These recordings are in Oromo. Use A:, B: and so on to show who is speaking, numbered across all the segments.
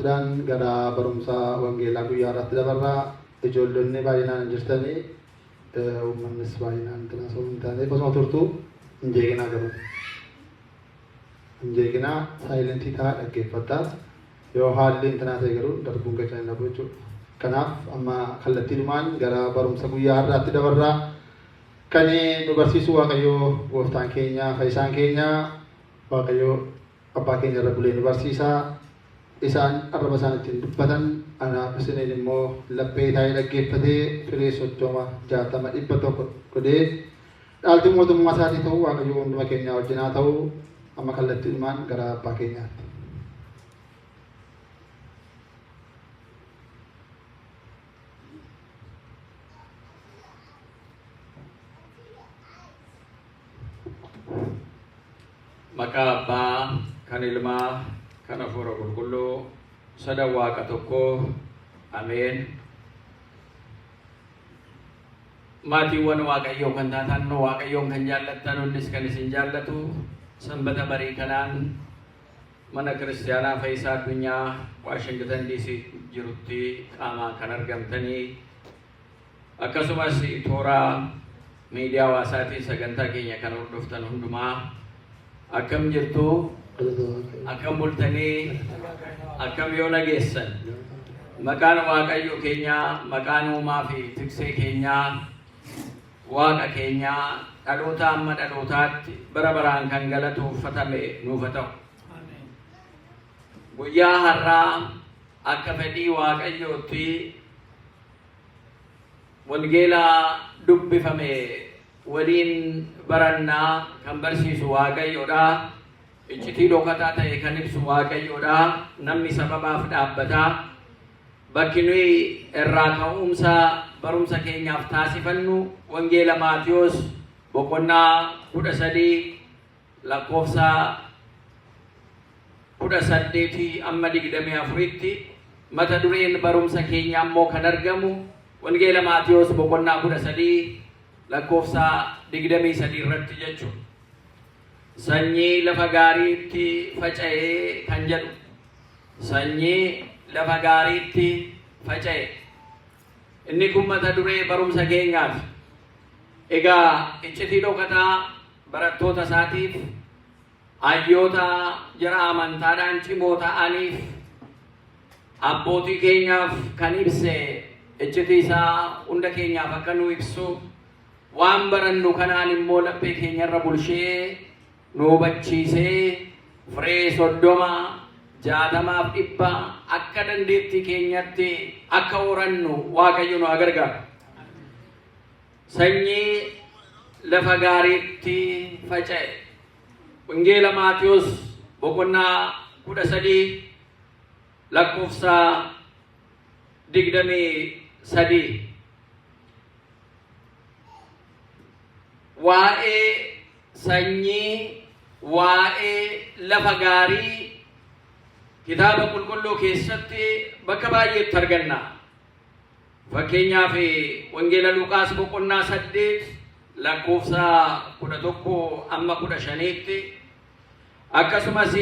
A: Ittaansuudhaan gara barumsa wangeelaa guyyaa irratti dabarraa. Ijoollonni baay'inaan hin jirtanii, uummannis baay'inaan tana hin taaneef osuma turtu hin jeeqinaa garuu. Hin jeeqinaa, silent ta'a, dhaggeeffadhaa. Yoo haalli intinaa ta'e garuu darbuun keessan hin hafu jechuudha. Kanaaf amma kallattiidhumaan gara barumsa guyyaa har'aatti dabarraa. Kan nu barsiisu Waaqayyoo gooftaan keenya, fayyisaan keenya, Waaqayyoo abbaa keenya irra bulee nu barsiisa. Isaan arraba isaan ittiin dubbatan, anaaf isiniin immoo laphee taa'ee dhaggeeffatee firii 30, 60, 100 godhee dhaaltuu mootummaa isaatii ta'u Waaqayyoo hunduma keenyaa wajjin haa ta'u. Amma kallattiidhumaan gara abbaa keenyaatti.
B: Maqaa Abbaa, kan Ilmaa, kan Hafuura Qulqulluu, sadan Waaqa tokkoo, Ameen. Maatiiwwan Waaqayyoo kan taatan, Waaqayyoon kan jaallattan, innis kan isin jaallatu, sanbata barii kanaan mana kiristaanaa Fayyisaa Addunyaa Waashingtan DC jirutti qaamaan kan argamtanii, akkasumas toora miidiyaa hawaasaatiin sagantaa keenya kan hordoftan hundumaa, akkam jirtu? Akkam bultanii? Akkam yoo nageessan? Maqaan Waaqayyo keenyaa, maqaan uumaa fi tiksee keenyaa, Waaqa keenyaa, dhaloota amma dhalootaatti bara baraan kan galatooffatame nuuf haa ta'u. Guyyaa har'aa akka fedhii Waaqayyootti wangeela dubbifame waliin barannaa. Kan barsiisu Waaqayyoodha. Iccitii dhokataa ta'e kan ibsu Waaqayyoodha. Namni sababaaf dhaabbataa. Bakki nuyi irraa ka'umsa barumsa keenyaaf taasifannu Wangeela Maatiyoos boqonnaa 13 lakkoofsa 18 amma 24tti, mata dureen barumsa keenyaa immoo kan argamu Wangeela Maatiyoos boqonnaa 13 lakkoofsa 23 irratti jechuudha. Sanyii lafa gaariitti faca'ee kan jedhu. Sanyii lafa gaariitti faca'e. Inni kun mata duree barumsa keenyaati. Egaa iccitii dhokataa barattoota isaatiif, hayyoota jara amantaadhaan cimoo ta'aniif, abbootii keenyaaf kan ibse iccitii isaa hunda keenyaaf akka nu ibsu, waan barannu kanaan immoo laphee keenyarra bulshee nu hubachiisee firee 30, 60f 100 akka dandeettii keenyatti akka horannu Waaqayyo nu haa gargaaru. Sanyii lafa gaariitti faca'e. Wangeela Maatiyos boqonnaa 13 lakkoofsa 23. Waa'ee sanyii, waa'ee lafa gaarii kitaaba qulqulluu keessatti bakka baay'eetti arganna. Fakkeenyaaf, Wangeela Luqaas boqonnaa 8 lakkoofsa 11 amma 15tti, akkasumas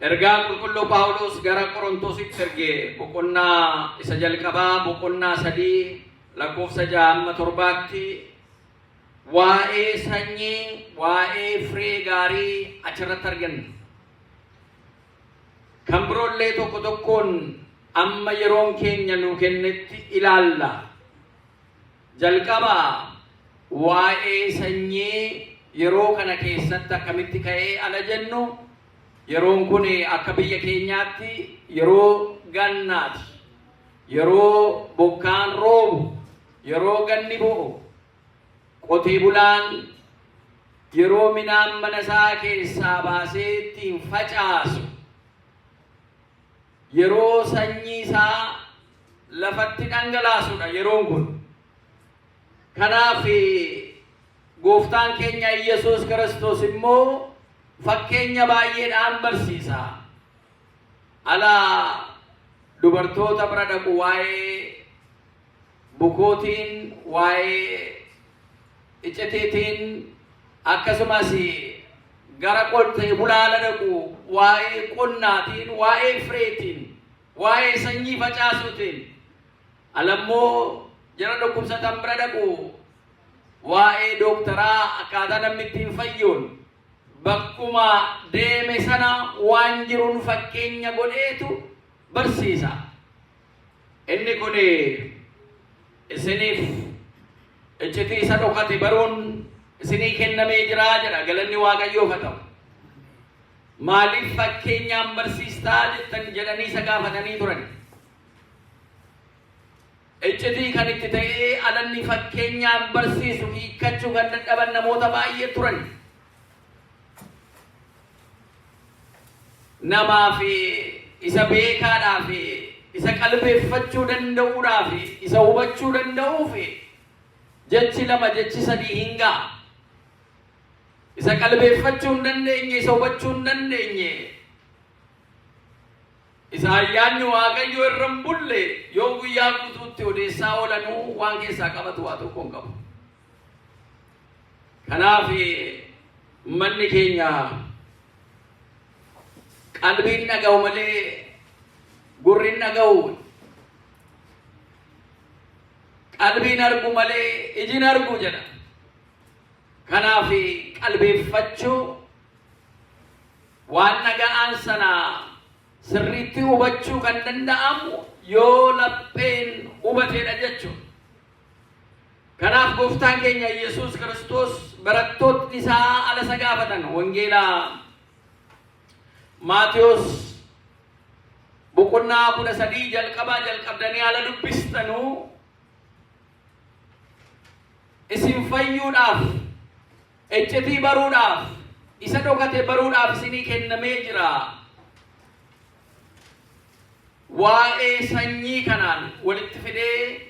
B: ergaa qulqulluu Phaawulos gara Qorontositti erge boqonnaa isa jalqabaa boqonnaa 3 lakkoofsa 6 amma 7tti waa'ee sanyii, waa'ee firee gaarii achirratti arganna. Kan biroollee tokko tokkoon amma yeroon keenya nu kennetti ilaalla. Jalqaba waa'ee sanyii yeroo kana keessatti akkamitti ka'ee ala jennu, yeroon kun akka biyya keenyaatti yeroo gannaati. Yeroo bokkaan roobu, yeroo ganni bu'u, qotee bulaan yeroo midhaan mana isaa keessaa baasee ittiin facaasu, yeroo sanyii isaa lafatti dhangalaasudha yeroon kun. Kanaaf gooftaan keenya Iyyasuus Kiristoos immoo fakkeenya baay'eedhaan barsiisa. Ala dubartoota bira dhaqu waa'ee bukootiin, waa'ee icitiitiin, akkasumas Gara qotee bulaa ala dhaqu waa'ee qonnaatiin, waa'ee fireetiin, waa'ee sanyii facaasuutiin, alammoo jara dhukkubsatan bira dhaqu waa'ee dooktaraa akkaataa namni ittiin fayyuun bakkuma deeme sana waan jiruun fakkeenya godheetu barsiisa. Inni kun isiniif iccitii isa dhokate baruun isinii kennamee jira jedha. Galanni Waaqayyoof haa ta'u. Maaliif fakkeenyaan barsiistaa jettan jedhanii isa gaafatanii turan. Iccitii kan itti ta'ee alanni fakkeenyaan barsiisu hiikkachuu kan dadhaban namoota baay'ee turan. Namaa fi isa beekaadhaa fi isa qalbeeffachuu danda'uudhaa fi isa hubachuu danda'uu fi jechi lama jechi sadii hin ga'a. Isa qalbeeffachuu hin dandeenye, isa hubachuu hin dandeenye, isa ayyaanni Waaqayyoo irra hin bulle yoo guyyaa guutuutti odeessaa oolanuu waan keessaa qabatu waa tokko hin qabu. Kanaaf manni keenya qalbiin dhaga'u malee gurri hin dhaga'u. Qalbiin argu malee iji hin argu jedha. Kanaaf qalbeeffachuu waan dhaga'an sana sirriitti hubachuu kan danda'amu yoo lapheen hubateedha jechuudha. Kanaaf gooftaan keenya Yesuus Kiristoos barattootni isaa ala isa gaafatan wangeela Maatiyos boqonnaa 13 jalqabaa jalqabdanii haala dubbistanuu isin fayyuudhaaf iccitii baruudhaaf isa dhokate baruudhaaf isinii kennamee jira. Waa'ee sanyii kanaan walitti fidee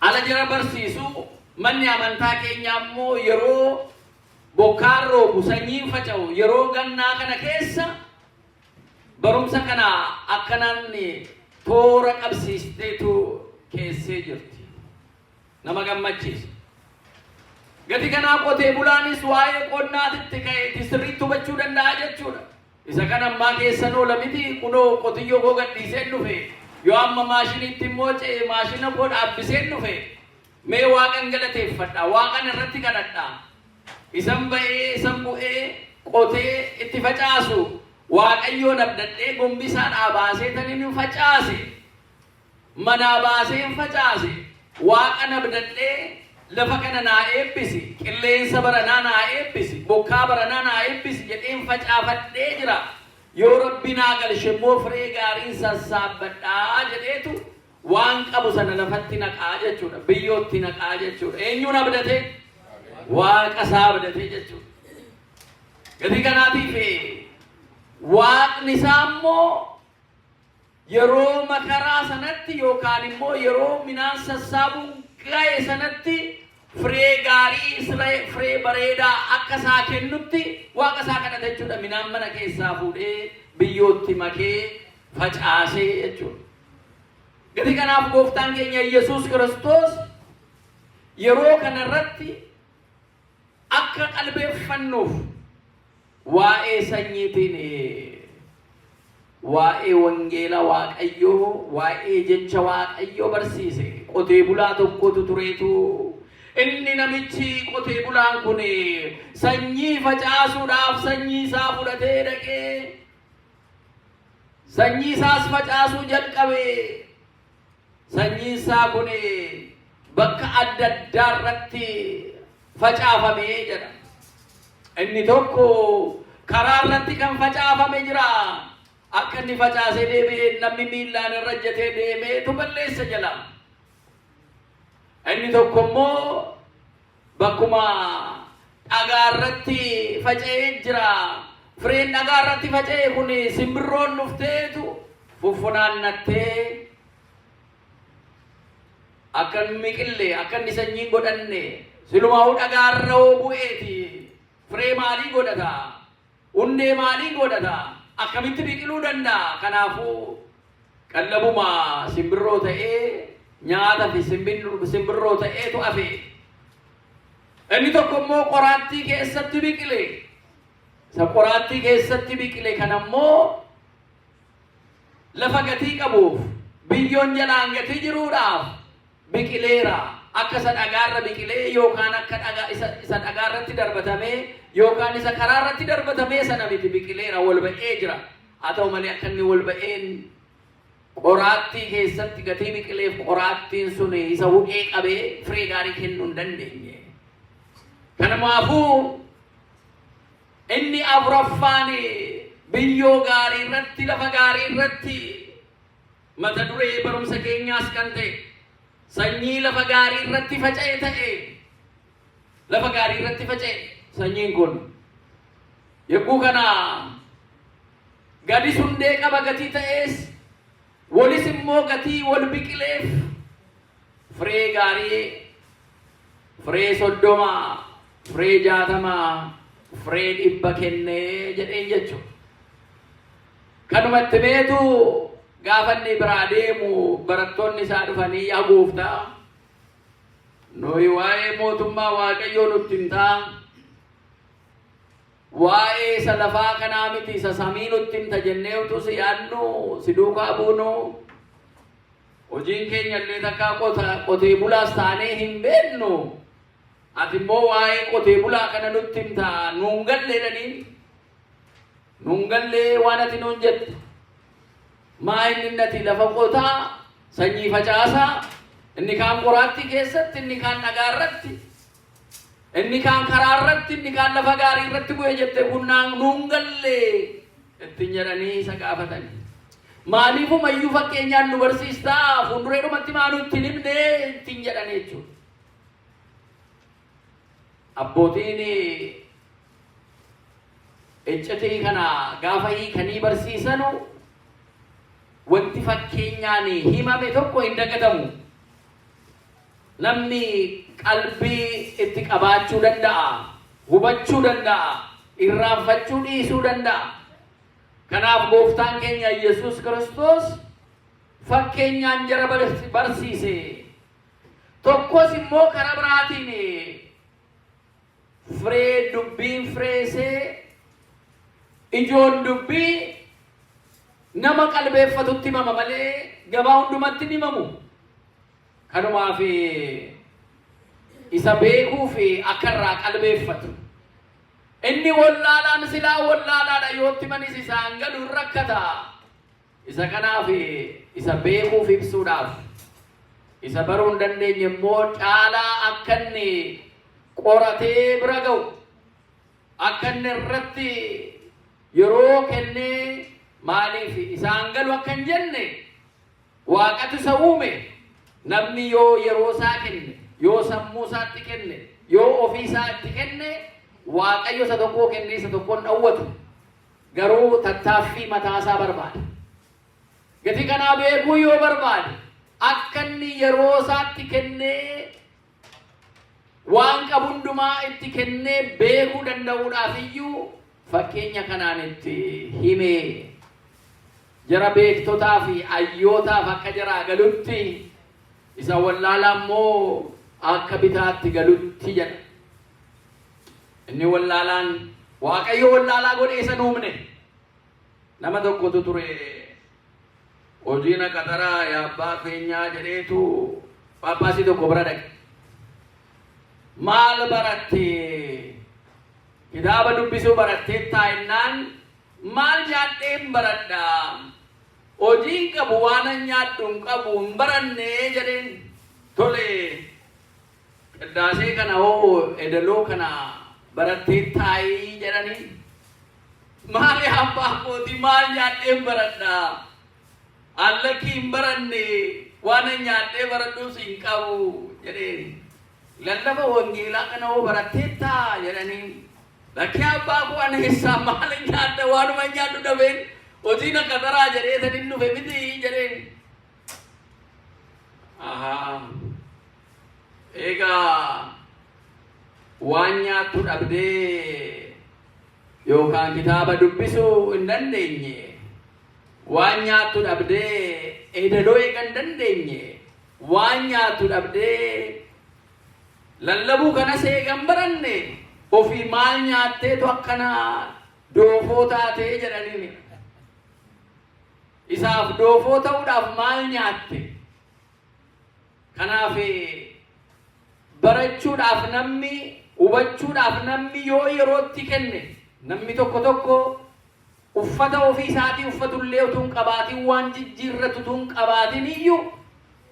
B: ala jara barsiisu. Manni amantaa keenyaa immoo yeroo bokkaan roobu sanyiin faca'u yeroo gannaa kana keessa barumsa kana akkanaan toora qabsiisteetu keessee jirti. Nama gammachiisa. Gati kanaa qotee bulaanis waa'ee qonnaatitti ka'eeti sirriitti hubachuu danda'a jechuudha. Isa kan ammaa keessan oola miti kunoo qotiyyoo koo gadhiiseen dhufe yoo amma maashiniitti immoo ce'e maashina koo dhaabbiseen dhufe mee waaqan galateeffadha waaqan irratti kadhadha isan ba'ee isan bu'ee qotee itti facaasu waaqayyoon abdadhee gombisaadhaa baasee tanin facaase manaa baaseen facaase, Waaqan abdadhee lafa kana naa eebbisi, qilleensa baranaa naa eebbisi, bokkaa baranaa naa eebbisi jedheen facaafadhee jira. Yoo Rabbi naa galche immoo firee gaariin sassaabbadha jedheetu waan qabu sana lafatti naqaa jechuudha. Biyyootti naqaa jechuudha. Eenyuun abdatee? Waaqa isaa abdatee jechuudha. Gatii kanaatiif Waaqni isaa immoo Yeroo makaraa sanatti yookaan immoo yeroo midhaan sassaabuun ga'e sanatti firee gaarii, firee bareedaa akka isaa kennutti waaqa isaa kadhata jechuudha. Midhaan mana keessaa fuudhee biyyootti makee facaasee jechuudha. Gatii kanaaf gooftaan keenya Yesuus Kiristoos yeroo kana irratti akka qalbeeffannuuf waa'ee sanyiitiin waa'ee wangeela Waaqayyoo, waa'ee jecha Waaqayyoo barsiise. Qotee bulaa tokkotu tureetu inni namichi qotee bulaan kun sanyii facaasuudhaaf sanyii isaa fudhatee dhaqee sanyii isaas facaasuu jalqabe. Sanyiin isaa kun bakka adda addaa irratti facaafame jedha. Inni tokko karaa irratti kan facaafame jira. Akka inni facaasee deebi'ee namni miillaan irra ejjetee deemeetu balleessa jala. Inni tokko immoo bakkuma dhagaa irratti faca'ee jira. Fireen dhagaa irratti faca'e kun simbirroon dhufteetu fuffunaannattee akka hin miqille, akka inni sanyii hin godhanne, silumaa'uu dhagaa irra hoo bu'eeti firee maalii godhata? Hundee maalii godhata? Akkamitti biqiluu danda'a? Kanaafuu qallabuma simbirroo ta'ee nyaata fi simbirroo ta'eetu hafe. Inni tokko immoo qoraattii keessatti biqile. Isa qoraattii keessatti biqile kana immoo lafa gatii qabuuf biyyoon jalaan gatii jiruudhaaf biqileera. Akka isa dhagaarra biqilee yookaan akka dhagaa isa dhagaarratti darbatamee yookaan isa karaarratti darbatamee sana miti, biqileera, wal ba'ee jira. Haa ta'u malee, akka inni wal ba'een qoraattii keessatti gatii biqileef qoraattiin sun isa hudhee qabee firee gaarii kennuu hin dandeenye. Kanumaafuu inni afuraffaan biyyoo gaarii irratti, lafa gaarii irratti, mata duree barumsa keenyaas kan ta'e, sanyii lafa gaarii irratti faca'e ta'e. Lafa gaarii irratti faca'e sanyiin kun. Yogguu kana gadi hundee qaba gatii ta'ees, walis immoo gatii wal biqileef firee gaarii, firee 30, firee 60, firee 100 kennee jedheen jechuudha. Kanumatti beetu gaafa inni biraa deemu barattoonni isaa dhufanii, "Yaa gooftaa, nuyi waa'ee mootummaa Waaqayyoo nutti himtaa, waa'ee isa lafaa kanaa miti, isa samii nutti himta jennee utuu si yaadnu, si duukaa buunu, hojiin keenya illee takkaa qotee bulaas taanee hin beeknu, ati immoo waa'ee qotee bulaa kana nutti himta, nuun gallee dhaniin, nuun gallee waan ati nuun jettu. Maa inni nati lafa qotaa, sanyii facaasaa, inni kaan qoraattii keessatti, inni kaan dhagaa irratti, inni kaan karaa irratti, inni kaan lafa gaarii irratti bu'e jette kun nuun gallee," ittiin jedhanii isa gaafatanii. "Maaliifumayyuu fakkeenyaan nu barsiistaa? Fuulduree dhumatti maa nutti hin himne?" ittiin jedhanii jechuudha. Abbootiin iccitii kana gaafa hiikanii barsiisanu, wanti fakkeenyaan himame tokko hin dagatamu. Namni qalbii itti qabaachuu danda'a, hubachuu danda'a, irraanfachuu dhiisuu danda'a. Kanaaf gooftaan keenya Yesuus Kiristoos fakkeenyaan jara barsiise. Tokkos immoo karaa biraatiin firee dubbiin fireesee, ijoon dubbii nama qalbeeffatutti himama malee gabaa hundumatti hin himamu. Kanumaaf isa beekuu fi akka irraa qalbeeffatu. Inni wallaalaan silaa wallaalaadha, yootti manis isaan galu hin rakkata. Isa kanaaf isa beekuuf ibsuudhaaf, isa baruu hin dandeenye immoo caalaa akka inni qoratee bira ga'u, akka inni irratti yeroo kennee, maaliif isaan galu akka hin jenne, Waaqatu isa uume. Namni yoo yeroo isaa kenne, yoo sammuu isaatti kenne, yoo ofii isaa itti kenne, Waaqayyo isa tokkoo kennee isa tokkoon dhawwatu. Garuu tattaaffii mataa isaa barbaada. Gatii kanaa beekuu yoo barbaade, akka inni yeroo isaatti kennee, waan qabu hundumaa itti kennee beekuu danda'uudhaaf iyyuu fakkeenya kanaan itti himee, jara beektotaa fi hayyootaaf akka jaraa galutti, isa wallaalaa immoo akka bitaatti galutti jedha. Inni wallaalaan Waaqayyo wallaalaa godhee isa uumne. Nama tokkotu ture, "Hojii na qaxaraa, yaa abbaa keenyaa," jedheetu Phaaphaasii tokko bira dhaqe. "Maal baratte? Kitaaba dubbisuu barattee taa'ennaan, maal nyaadheen baradha? Hojii hin qabu, waan an nyaadhu hin qabu, hin baranne," jedheen. "Tole, qiddaasee kana hoo, edaloo kana barattee taa'ii?" jedhanii. "Maali abbaa kootii, maal nyaadheen baradha? Allakki hin baranne, waan an nyaadhee baradhuus hin qabu," jedheen. "Lallaba wangeelaa kana hoo baratteettaa?" jedhanii. "Lakkii abbaa koo, ani eessaa maal nyaadha? Waanuma nyaadhu dhabeen hojii na qaxaraa jedhee tanin dhufe miti," jedheen. "Ahaa. Egaa waan nyaattu dhabdee yookaan kitaaba dubbisuu hin dandeenye, waan nyaattu dhabdee edaloo eega hin dandeenye, waan nyaattu dhabdee lallabuu kanas eega hin baranne, ofii maal nyaatteetu akkana Doofoo taatee jedhaniini. Isaaf doofoo ta'uudhaaf maal nyaatte? Kanaaf barachuudhaaf namni, hubachuudhaaf namni yoo yerootti kenne, namni tokko tokko uffata ofii isaatii uffatullee utuu hin qabaatin, waan jijjiirratu utuu hin qabaatin iyyuu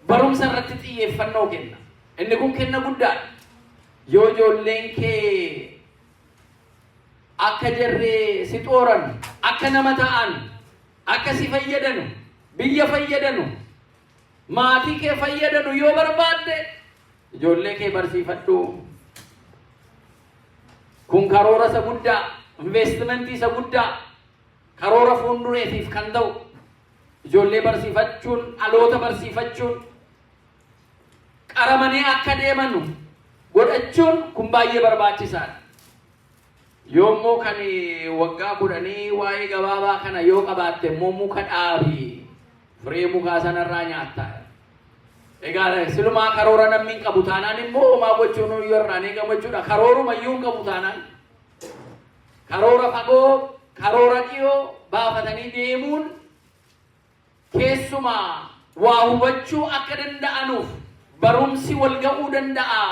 B: barumsa irratti xiyyeeffannoo kenna. Inni kun kenna guddaadha. Yoo ijoolleen kee akka jarree si xooran, akka nama ta'an, akka si fayyadanu, biyya fayyadanu, maatii kee fayyadanu yoo barbaadde, ijoollee kee barsiifadhu. Kun karoora isa guddaa, investimentii isa guddaa, karoora fuuldureetiif kan ta'u. Ijoollee barsiifachuun, dhaloota barsiifachuun, qaramanii akka deemanu godhachuun kun baay'ee barbaachisaadha. Yoommoo kan waggaa 10 waa'ee gabaabaa kana yoo qabaatte immoo muka dhaabi, firee mukaa sanarraa nyaatta. Egaa silumaa karoora namni hin qabu taanaan immoo homaa gochuun yoo irraan eegamu jechuudha. Karooruma iyyuu hin qabu taanaan. Karoora fagoo, karoora dhiyoo baafatanii deemuun keessumaa waa hubachuu akka danda'anuuf barumsi wal ga'uu danda'a.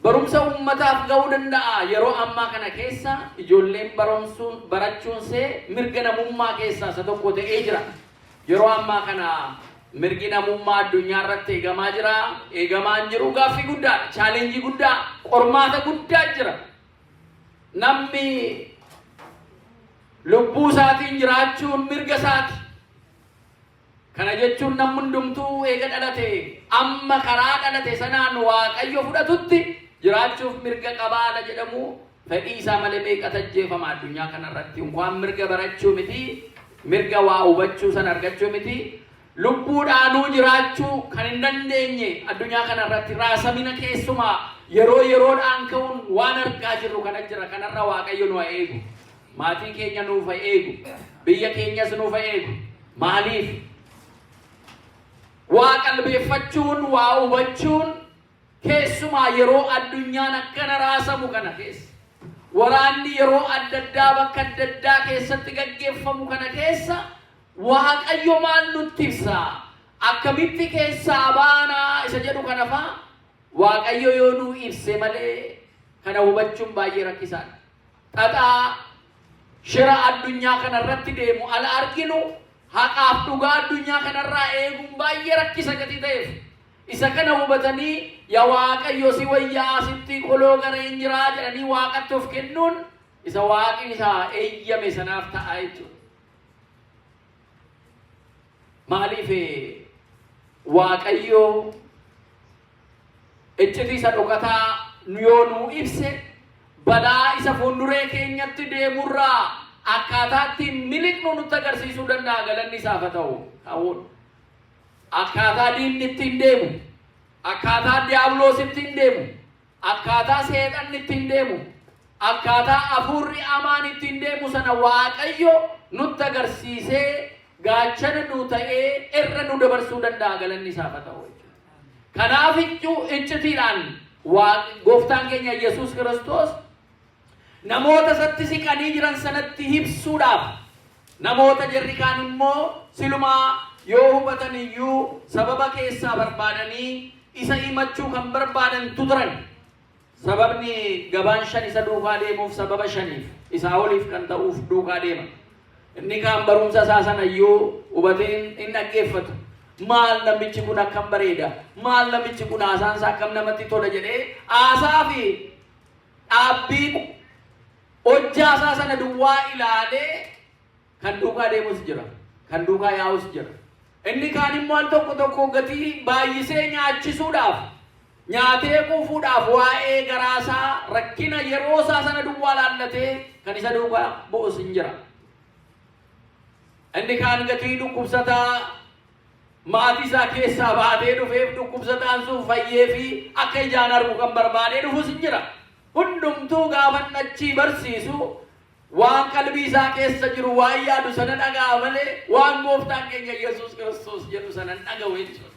B: Barumsa uummataaf ga'uu danda'a. Yeroo ammaa kana keessa ijoolleen barumsuun barachuun see mirga namummaa keessaa isa tokko ta'ee jira. Yeroo ammaa kana mirgi namummaa addunyaa irratti eegamaa jira. Eegamaa hin jiru, gaaffii guddaadha. Challenge guddaa, qormaata guddaa jira. Namni lubbuu isaatiin jiraachuun mirga isaati. Kana jechuun namni hundumtuu eega dhalate amma karaa dhalate sanaan Waaqayyo fudhatutti jiraachuuf mirga qabaadha jedhamu. Fedhii isaa malee meeqatu ajjeefama addunyaa kanarratti? Unkaan mirga barachuu miti, mirga waa hubachuu sana argachuu miti, lubbuudhaanuu jiraachuu kan hin dandeenye addunyaa kanarratti raasamina keessumaa yeroo yeroodhaan ka'uun waan argaa jirru kana jira. Kanarra Waaqayyo nu haa eegu. Maatii keenya nuuf haa eegu. Biyya keenyas nuuf haa eegu. Maaliif? Waa qalbeeffachuun, waa hubachuun, keessumaa yeroo addunyaan akkana raasamu kana keessa, waraanni yeroo adda addaa bakka adda addaa keessatti gaggeeffamu kana keessa, Waaqayyo maal nutti ibsa, akkamitti keessaa baanaa isa jedhu kana faa Waaqayyo yoo nuu ibse malee kana hubachuun baay'ee rakkisaadha. Xaxaa shira addunyaa kana irratti deemu ala arginu, haqaaf dhugaa addunyaa kanarraa eeguun baay'ee rakkisa gatii ta'eef, isa kana hubatanii "Yaa Waaqayyo, si wayyaa, sitti koloo gareen jiraa" jedhanii Waaqatti of kennuun isa Waaqni isaa eeyyame sanaaf ta'a jechuudha. Maaliif? Waaqayyo iccitii isa dhokataa yoo nuu ibse, balaa isa fuulduree keenyatti deemurraa akkaataa ittiin miliqnu nutti agarsiisuu danda'a. Galanni isaaf haa ta'u. Ta'uun akkaataa diinni ittiin deemu, akkaataa diyaabloos ittiin deemu, akkaataa seexanni ittiin deemu, akkaataa hafuurri hamaan ittiin deemu sana Waaqayyo nutti agarsiisee gaachana nu ta'ee irra nu dabarsuu danda'a. Galanni isaaf haa ta'u jechuudha. Kanaaf iyyuu iccitiidhaan gooftaan keenya Yesuus Kiristoos namoota isatti siqanii jiran sanatti ibsuudhaaf, namoota jarri kaan immoo silumaa yoo hubatan iyyuu sababa keessaa barbaadanii isa himachuu kan barbaadantu turan. Sababni gabaan shan isa duukaa deemuuf sababa shaniif isaa oliif kan ta'uuf duukaa deema. Inni kaan barumsa isaa sana iyyuu hubatee hin dhaggeeffatu. "Maal namichi kun akkam bareeda! Maal namichi kun haasaan isaa akkam namatti tola!" jedhee haasaa fi dhaabbii hojjaa isaa sana duwwaa ilaalee kan duukaa deemus jira. Kan duukaa yaa'us jira. Inni kaan immoo al tokko tokko gatii baay'isee nyaachisuudhaaf, nyaatee quufuudhaaf, waa'ee garaasaa, rakkina yeroo isaa sana duwwaa laallatee kan isa duukaa bu'us hin jira. Inni kaan gatii dhukkubsataa maatii isaa keessaa baatee dhufeef, dhukkubsataan sun fayyee fi akka ijaan argu kan barbaadee dhufus hin jira. Hundumtuu gaafa achii barsiisu waan qalbii isaa keessa jiru, waan yaadu sana dhaga'a malee waan gooftaan keenya Yesuus Kiristoos jedhu sana hin dhaga'u jechuudha.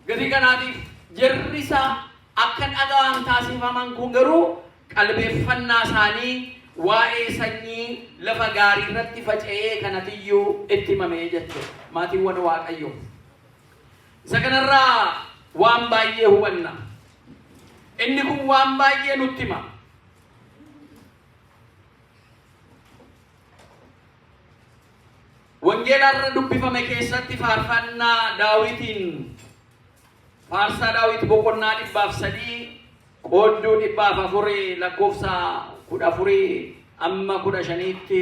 B: Gatii kanaatiif jarri isaa akka dhaga'an taasifaman kun garuu qalbeeffannaa isaanii Waa'ee sanyii lafa gaarii irratti faca'ee kanatiyyuu itti himamee jechuudha. Maatiiwwan Waaqayyoo. Isa kanarraa waan baay'ee hubanna. Inni kun waan baay'ee nutti hima. Wangeela irra dubbifame keessatti faarfannaa Daawitiin, faarsaa Daawit boqonnaa 103 qoodduu 104 lakkoofsa 14 amma 15tti,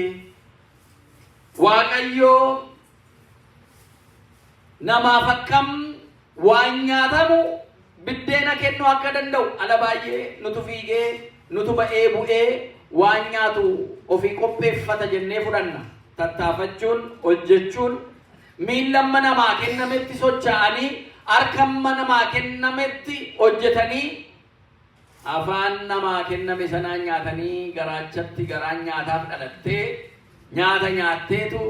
B: Waaqayyo namaaf akkam waan nyaatamu biddeena kennuu akka danda'u, ala baay'ee nutu fiigee, nutu ba'ee bu'ee waan nyaatu ofii qopheeffata jennee fudhanna. Tattaafachuun, hojjechuun, miilla amma namaa kennametti socha'anii, harka amma namaa kennametti hojjetanii, afaan namaa kenname sanaan nyaatanii, garaachatti garaan nyaataaf dhalattee nyaata nyaatteetu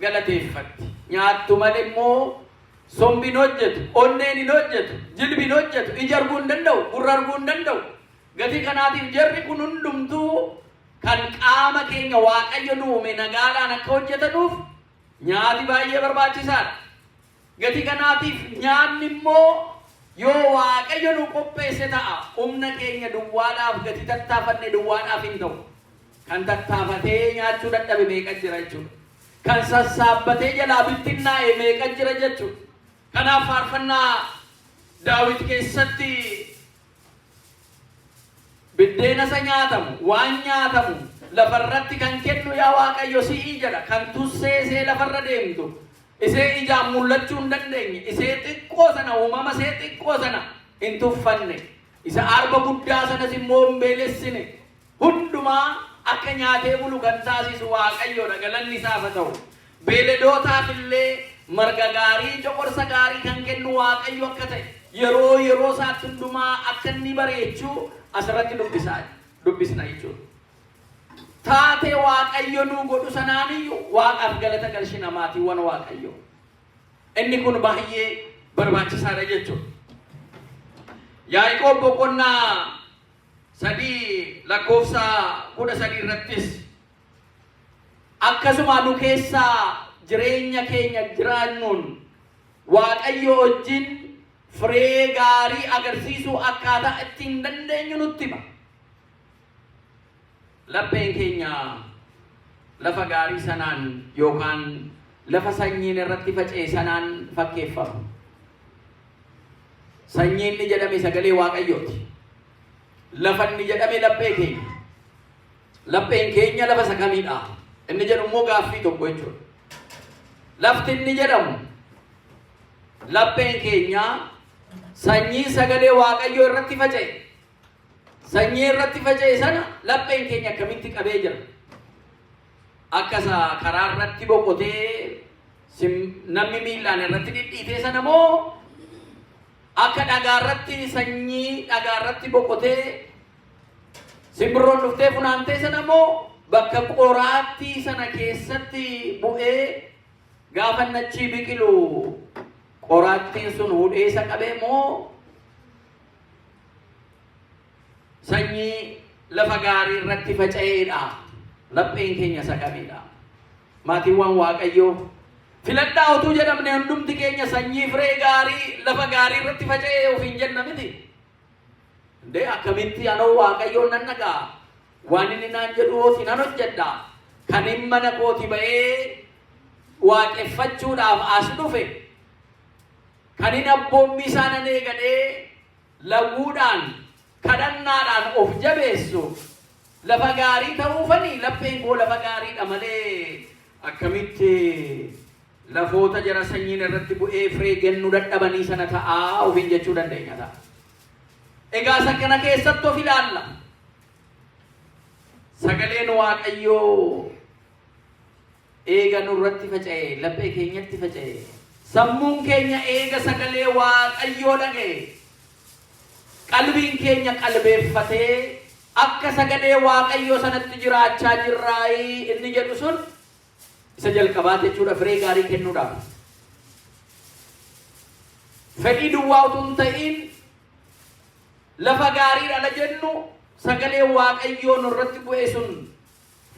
B: galateeffatti. Nyaattu malee immoo sombi hin hojjetu, onneen hin hojjetu, jilbi hin hojjetu, ija arguu hin danda'u, gurra arguu hin danda'u. Gatii kanaatiif jarri kun hundumtuu kan qaama keenya Waaqayyo nu uume nagaadhaan akka hojjetanuuf nyaati baay'ee barbaachisaadha. Gatii kanaatiif nyaanni immoo yoo Waaqayyo nu qopheesse ta'a. Humna keenya duwwaadhaaf, gatii tattaafanne duwwaadhaaf hin ta'u. Kan tattaafatee nyaachuu dadhabe meeqa jira jechuudha. Kan sassaabbatee jalaa bittinnaa'e meeqa jira jechuudha. Kanaaf faarfannaa Daawit keessatti biddeena isa nyaatamu, waan nyaatamu lafarratti kan kennu yaa Waaqayyo si'ii jedha. Kan tusseesee lafarra deemtu, isee ijaan mul'achuu hin dandeenye, isee xiqqoo sana, uumama isee xiqqoo sana hin tuffanne, isa arba guddaa sanas immoo hin beelessine, hundumaa akka nyaatee bulu kan taasisu Waaqayyoodha. Galanni isaaf haa ta'u. Beeladootaaf illee marga gaarii, coqorsa gaarii kan kennu Waaqayyo akka ta'e, yeroo yeroo isaatti hundumaa akka inni bareechu asirratti dubbisna jechuudha. Taatee Waaqayyo nuu godhu sanaaniyyuu Waaqaaf galata galchina, maatiiwwan Waaqayyo. Inni kun baay'ee barbaachisaadha jechuudha. Yaaqoob boqonnaa 3 lakkoofsa 13 irrattis akkasuma nu keessaa jireenya keenya jiraannuun Waaqayyo wajjin firee gaarii agarsiisuu akkaataa ittiin dandeenyu nutti hima. Lapheen keenya lafa gaarii sanaan yookaan lafa sanyiin irratti faca'e sanaan fakkeeffama. Sanyiin inni jedhame sagalee Waaqayyooti. Lafa inni jedhame laphee keenya. Lapheen keenya lafa isa kamiidha? Inni jedhu immoo gaaffii tokko jechuudha. Lafti inni jedhamu lapheen keenya sanyii sagalee Waaqayyoo irratti faca'e. Sanyii irratti faca'e sana lapheen keenya akkamitti qabee jira? Akka isa karaa irratti boqotee namni miillaan irratti dhidhiitee sana moo, akka dhagaa irratti, sanyii dhagaa irratti boqotee simbirroon dhuftee funaantee sana moo, bakka qoraattii sana keessatti bu'ee gaafa nachii biqilu qoraattiin sun hudhee isa qabee moo, sanyii lafa gaarii irratti faca'eedha? Lapheen keenya isa kamidha? Maatiiwwan Waaqayyoo, filadhaa utuu jedhamne hundumti keenya sanyii firee gaarii lafa gaarii irratti faca'ee ofiin jenna miti. Indee akkamitti anoo Waaqayyoon nan dhaga'a. Waan inni naan jedhu hooti nan hojjedha. Kan hin mana kooti ba'ee waaqeffachuudhaaf as dhufe, kan hin abboommii isaa nan eegadhee lawwuudhaan, kadhannaadhaan of jabeessu lafa gaarii ta'uufani lapheen koo lafa gaariidha malee, akkamitti lafoota jara sanyiin irratti bu'ee firee kennuu dadhabanii sana ta'aa ofiin jechuu dandeenya ta'a. Egaa isa kana keessatti of ilaalla. Sagaleen Waaqayyoo eega nurratti faca'e, laphee keenyatti faca'e, sammuun keenya eega sagalee Waaqayyoo dhaga'e, qalbiin keenya qalbeeffatee akka sagalee Waaqayyoo sanatti jiraachaa jirraayii inni jedhu sun isa jalqabaati jechuudha firee gaarii kennuudhaaf. Fedhii duwwaa utuu hin ta'in, lafa gaarii dhala jennu sagalee Waaqayyoo nurratti bu'e sun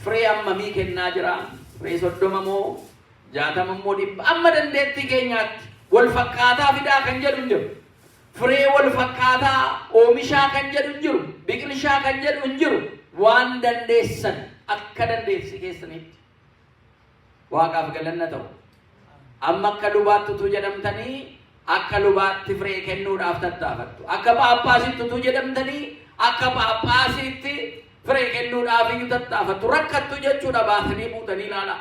B: Firee hammamii kennaa jira? Firee 30 moo 60 moo 100? Amma dandeettii keenyaatti wal fakkaataa fidaa kan jedhu hin jiru. Firee wal fakkaataa oomishaa kan jedhu hin jiru. Biqilshaa kan jedhu hin jiru. Waan dandeessan akka dandeettii keessaniitti. Waaqaaf galanna ta'u. Amma akka lubaatti utuu jedhamtanii akka lubaatti firee kennuudhaaf tattaafattu. Akka phaaphaasitti utuu jedhamtanii akka phaaphaasiitti firee kennuudhaaf iyyuu tattaafattu. Rakkattu jechuudha baatanii buutanii ilaalaa.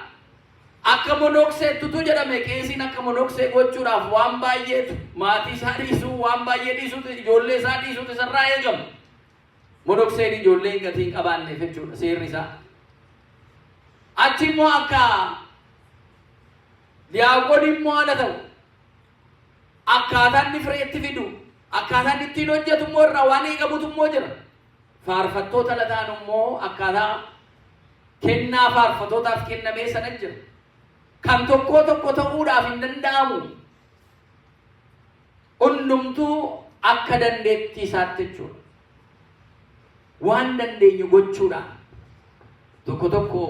B: Akka monokseetti utuu jedhame qeesiin akka monoksee gochuudhaaf waan baay'eetu maatii isaa dhiisuu waan baay'ee dhiisuutu ijoollee isaa dhiisuutu isarraa eegamu. Monokseen ijoollee hin gatii hin qabaanneef jechuudha seerri isaa. Achi immoo akka diyaaqoon immoo haala ta'u akkaataa inni fireetti fidu akkaataa inni ittiin hojjetu immoo irraa waan eegamutu immoo jira. Faarfattoota lataan immoo akkaataa kennaa faarfattootaaf kennamee sana jira. Kan tokkoo tokko ta'uudhaaf hin danda'amu. Hundumtuu akka dandeettii isaatti jechuudha. Waan dandeenyu gochuudhaan tokko tokko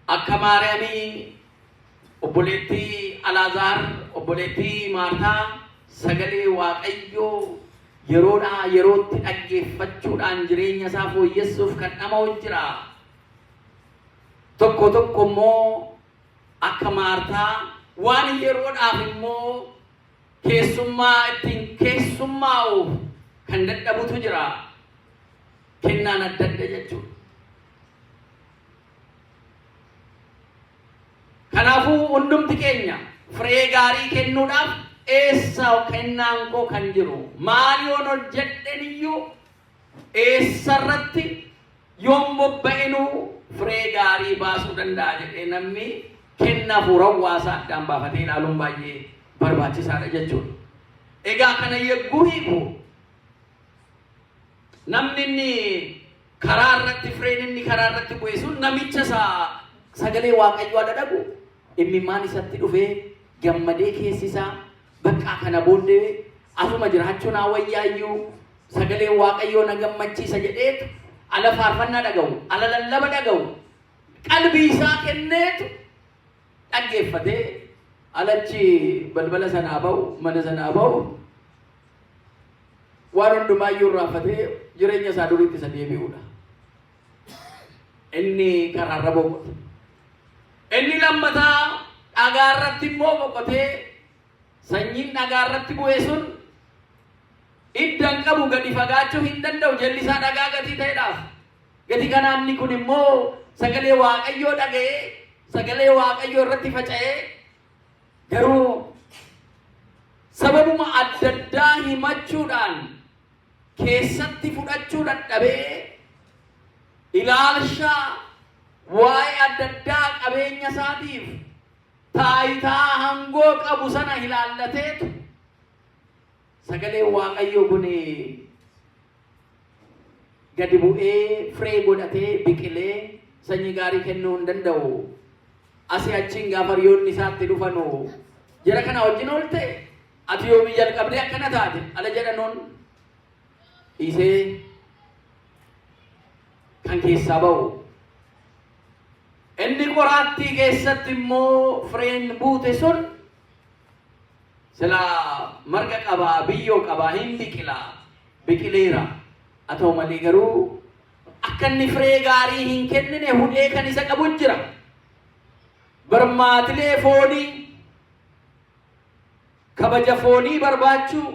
B: akka Maariyaamii obboleettii Alaazaar obboleettii Maartaa sagalee Waaqayyoo yeroodhaa yerootti dhaggeeffachuudhaan jireenya isaa fooyyessuuf kan dhama'u jira. Tokko tokko immoo akka Maartaa waan yeroodhaaf immoo keessummaa ittiin keessummaa'uuf kan dadhabutu jira. Kennaan adda adda jechuudha. Kanaafuu hundumti keenya firee gaarii kennuudhaaf eessa kennaan koo kan jiru maal yoon hojjedhen iyyuu eessarratti yoon bobba'inuu firee gaarii baasuu danda'a jedhee namni kenna hafuurawwaa isaa addaan baafatee ilaaluun baay'ee barbaachisaadha jechuudha. Egaa kana yegguu hiiku namni inni karaa irratti fireen inni karaa irratti bu'e sun namicha isaa sagalee Waaqayyoo adda dhagu imimmaan isatti dhufee gammadee keessi isaa bakka kana booddee asuma jiraachuu naa wayyaayyuu sagaleen Waaqayyoo na gammachiisa jedheetu ala faarfannaa dhaga'u ala lallaba dhaga'u qalbii isaa kenneetu dhaggeeffatee alachi balbala sanaa ba'u mana sanaa ba'u waan hundumaayyuu irraanfatee jireenya isaa duriitti isa deebi'uudha. Inni karaarra boqote. Inni lammataa dhagaa irratti immoo boqotee sanyiin dhagaa irratti bu'e sun idda hin qabu gadi fagaachuu hin danda'u jalli isaa dhagaa gatii ta'edhaaf. Gati kanaa inni kun immoo sagalee Waaqayyoo dhaga'ee sagalee Waaqayyoo irratti faca'ee garuu sababuma adda addaa himachuudhaan keessatti fudhachuu dadhabee ilaalcha waa'ee adda addaa qabeenya isaatiif taayitaa hangoo qabu sana ilaallateetu sagaleen Waaqayyoo kun gadi bu'ee firee godhatee biqilee sanyii gaarii kennuu hin danda'u. Asii achiin gaafa hiriyoonni isaatti dhufanu jara kana wajjin oolte ati yoomii jalqabdee akkana taate ala jedhanuun dhiisee kan keessaa ba'u. Inni qoraattii keessatti immoo fireen buute sun silaa marga qabaa biyyoo qabaa hin biqilaa biqileera. Haa ta'u malee garuu akka inni firee gaarii hin kennine hudhee kan isa qabu jira. Barmaatilee foonii kabaja foonii barbaachuu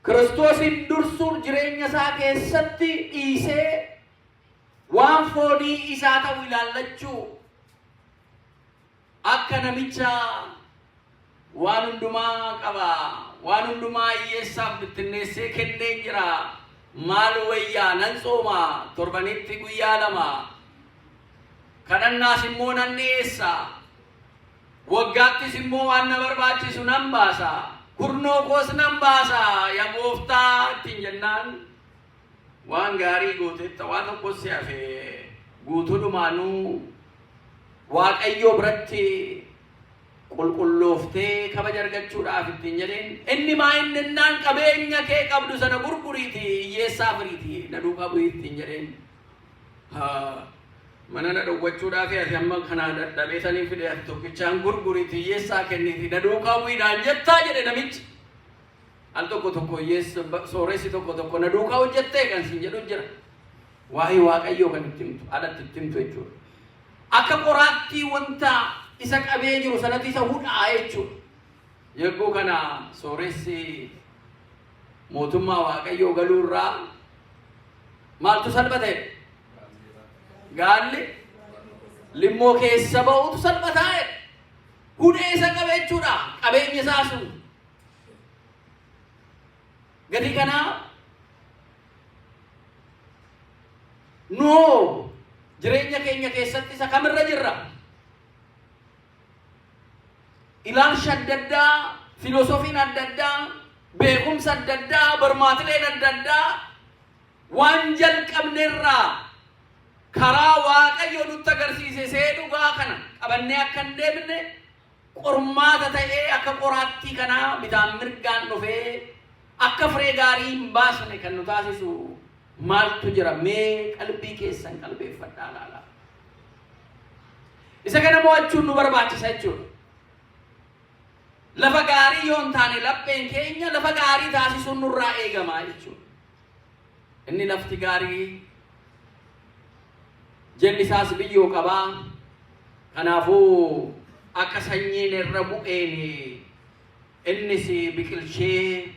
B: Kiristoosin dursuun jireenya isaa keessatti dhiisee waan foonii isaa ta'u ilaallachuu akka namicha waan hundumaa qaba waan hundumaa hiyyeessaaf bittinneessee kenneen jira maal wayyaa nan tsooma torbanitti guyyaa lama kadhannaas immoo nan dhiyeessa waggaattis immoo waan na barbaachisu nan baasa kurnoo koos nan baasa ya gooftaa ittiin jennaan waan gaarii gooteetta waa tokko si hafe guutuudhumaanuu Waaqayyoo biratti Qulqullooftee kabaja argachuudhaaf ittiin jedheen. Inni maa inni innaan qabeenya kee qabdu sana gurguriitii hiyyeessaa firiitii na duukaa bu'ii ittiin jedheen. Haa, mana na dhowwachuudhaaf ati amma kanaa dadhabee sanii fide ati tokkichaan gurguriitii hiyyeessaa kenniitii na duukaa bu'iidhaan jettaa jedhe namichi. Al tokko tokko hiyyeessa sooressi tokko tokko na duukaa hojjettee kan siin jedhu jira. Waa'ee Waaqayyoo kan itti himtu alatti itti himtu jechuudha. Akka qoraattii wanta isa qabee jiru sanatti isa hudhaa jechuudha. Yegguu kana sooressi mootummaa Waaqayyoo galuu irraa maaltu salphata jedhe? Gaalli limmoo keessa ba'utu salphataa jedhe. Hudhee isa qabe jechuudha qabeenyi isaa sun. Gatii kanaa Nuhoo jireenya keenya keessatti isa kamirra jirra? Ilaalcha adda addaa, filosofiin adda addaa, beekumsa adda addaa, barmaatileen adda addaa waan jalqabnerraa karaa Waaqayyo nutti agarsiise see dhugaa kana qabannee akka hin deemne qormaata ta'ee akka qoraattii kanaa bitaan mirgaan dhufee akka firee gaarii hin baasne kan nu taasisu maaltu jira? Mee qalbii keessan qalbeeffadhaa ilaalaa. Isa kana mo'achuun nu barbaachisa jechuudha. Lafa gaarii yoo hin taane lapheen keenya lafa gaarii taasisuun nurraa eegama jechuudha. Inni lafti gaarii jalli isaas biyyoo qabaa. Kanaafuu akka sanyiin irra bu'een innis biqilchee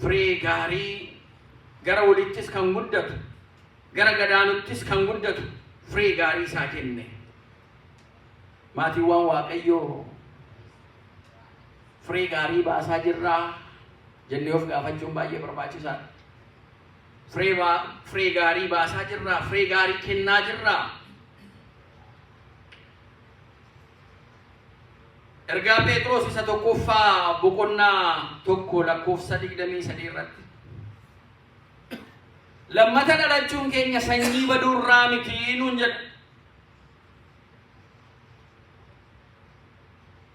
B: firee gaarii gara olittis kan guddatu gara gadaanuttis kan guddatu firee gaarii isaa kenne. Maatiiwwan Waaqayyoo firee gaarii baasaa jirraa jennee of gaafachuun baay'ee barbaachisaadha. Firee, firee gaarii baasaa jirraa, firee gaarii kennaa jirraa. Ergaa Phexros isa tokkoffaa boqonnaa 1 lakkoofsa 23 irratti. Lammata dhalachuun keenya sanyii baduurraa miti nuun jedha.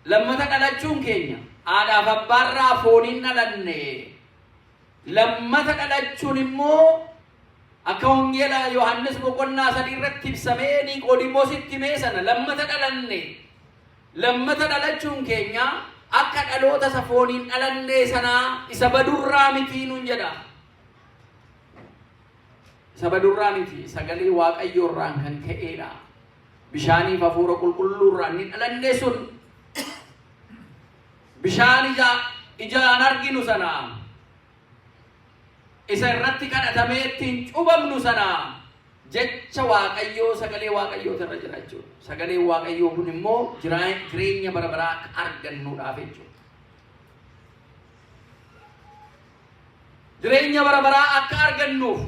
B: Lammata dhalachuun keenya haadhaaf abbaarraa fooniin dhalanne. Lammata dhalachuun immoo akka wangeela Yohaannis boqonnaa 3 irratti ibsamee Niqoodimoositti himee sana lammata dhalanne. Lammata dhalachuun keenya akka dhaloota isa fooniin dhalannee sanaa isa badurraa miti nuun jedha. Isa badurraa miti, sagalee Waaqayyoo irraan kan ka'eedha. Bishaaniif hafuura qulqulluu irraan inni dhalannee sun bishaan ija ijaan arginu sana isa irratti kadhatamee ittiin cubamnu sana jecha Waaqayyoo sagalee Waaqayyoota irra jira jechuudha. Sagaleen Waaqayyoo kun immoo jireenya bara baraa akka argannuudhaaf jechuudha. Jireenya bara baraa akka argannuuf,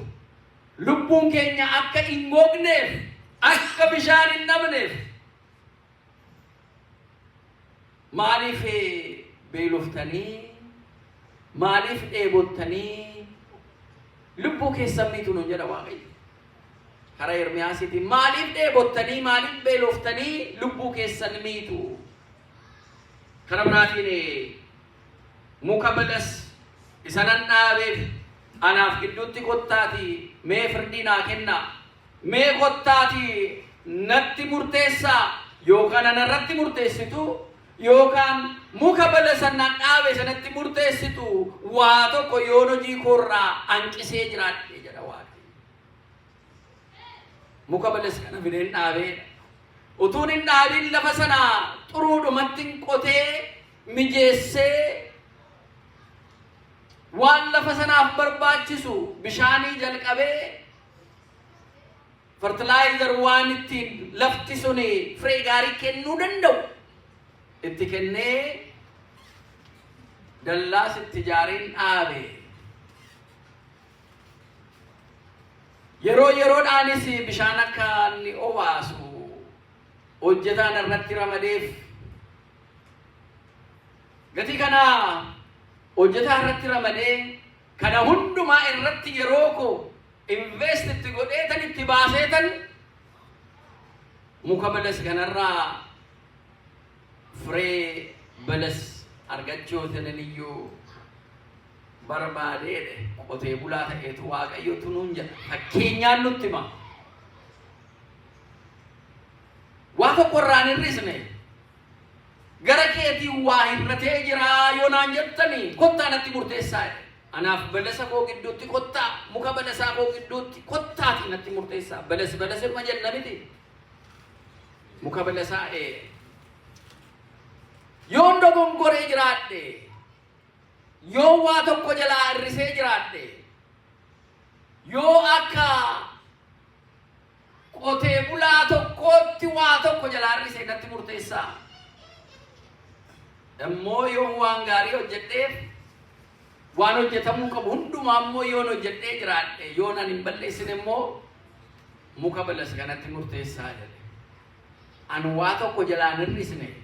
B: lubbuun keenya akka hin gogneef, akka bishaan hin dhabneef maaliif beeloftanii, maaliif dheebottanii lubbuu keessan miitu nuun jedha Waaqayyo. Karaa Ermiyaasiitiin maaliif dheebottanii, maaliif beeloftanii lubbuu keessan miitu? Karaa biraatiin Muka balas isa nan dhaabeef anaaf gidduutti kottaatii mee firdii naa kennaa. Mee kottaatii natti murteessaa, yookaan ana irratti murteessitu yookaan muka balasa nan dhaabe sanatti murteessitu waa tokko yoon hojii koorraa hanqisee jiraadhe jedha Waaqayyo. Muka balas kana fideen dhaabeedha. Utuun hin dhaabin lafa sana xuruudhumatti qotee mijeessee waan lafa sanaaf barbaachisu bishaanii jalqabee fertilizer waan ittiin lafti sun firee gaarii kennuu danda'u itti kennee dallaas itti ijaareen dhaabe. Yeroo yeroodhaanis bishaan akka inni obaasu hojjetaan irratti ramadeef. Gatii kana hojjetaa irratti ramadee kana hundumaa irratti yeroo koo invest itti godheetan itti baaseetan muka balas kanarraa firee Balas argachuu iyyuu barbaadeedhe qotee bulaa ta'eetu Waaqayyotu nuun jedha. Fakkeenyaan nutti hima. Waa tokko irraa hin hir'isne. Gara keetiin waa hir'atee jira yoo naan jettanii kottaa natti murteessaa jedhe. Anaaf balasa koo gidduutti kottaa, muka balasaa koo gidduutti kottaatii natti murteessaa. Balas balas ilma jenna miti. Muka balasaa ee. Yoon dogongoree jiraadhe, yoo waa tokko jalaa hir'isee jiraadhe, yoo akka qotee bulaa tokkootti waa tokko jalaa hir'isee natti murteessaa. Immoo yoon waan gaarii hojjedheef waan hojjetamuu qabu hundumaa immoo yoon hojjedhee jiraadhe, yoon ani hin balleessine immoo muka balas kanatti murteessaa jedhe. An waa tokko jalaa hin hir'isne.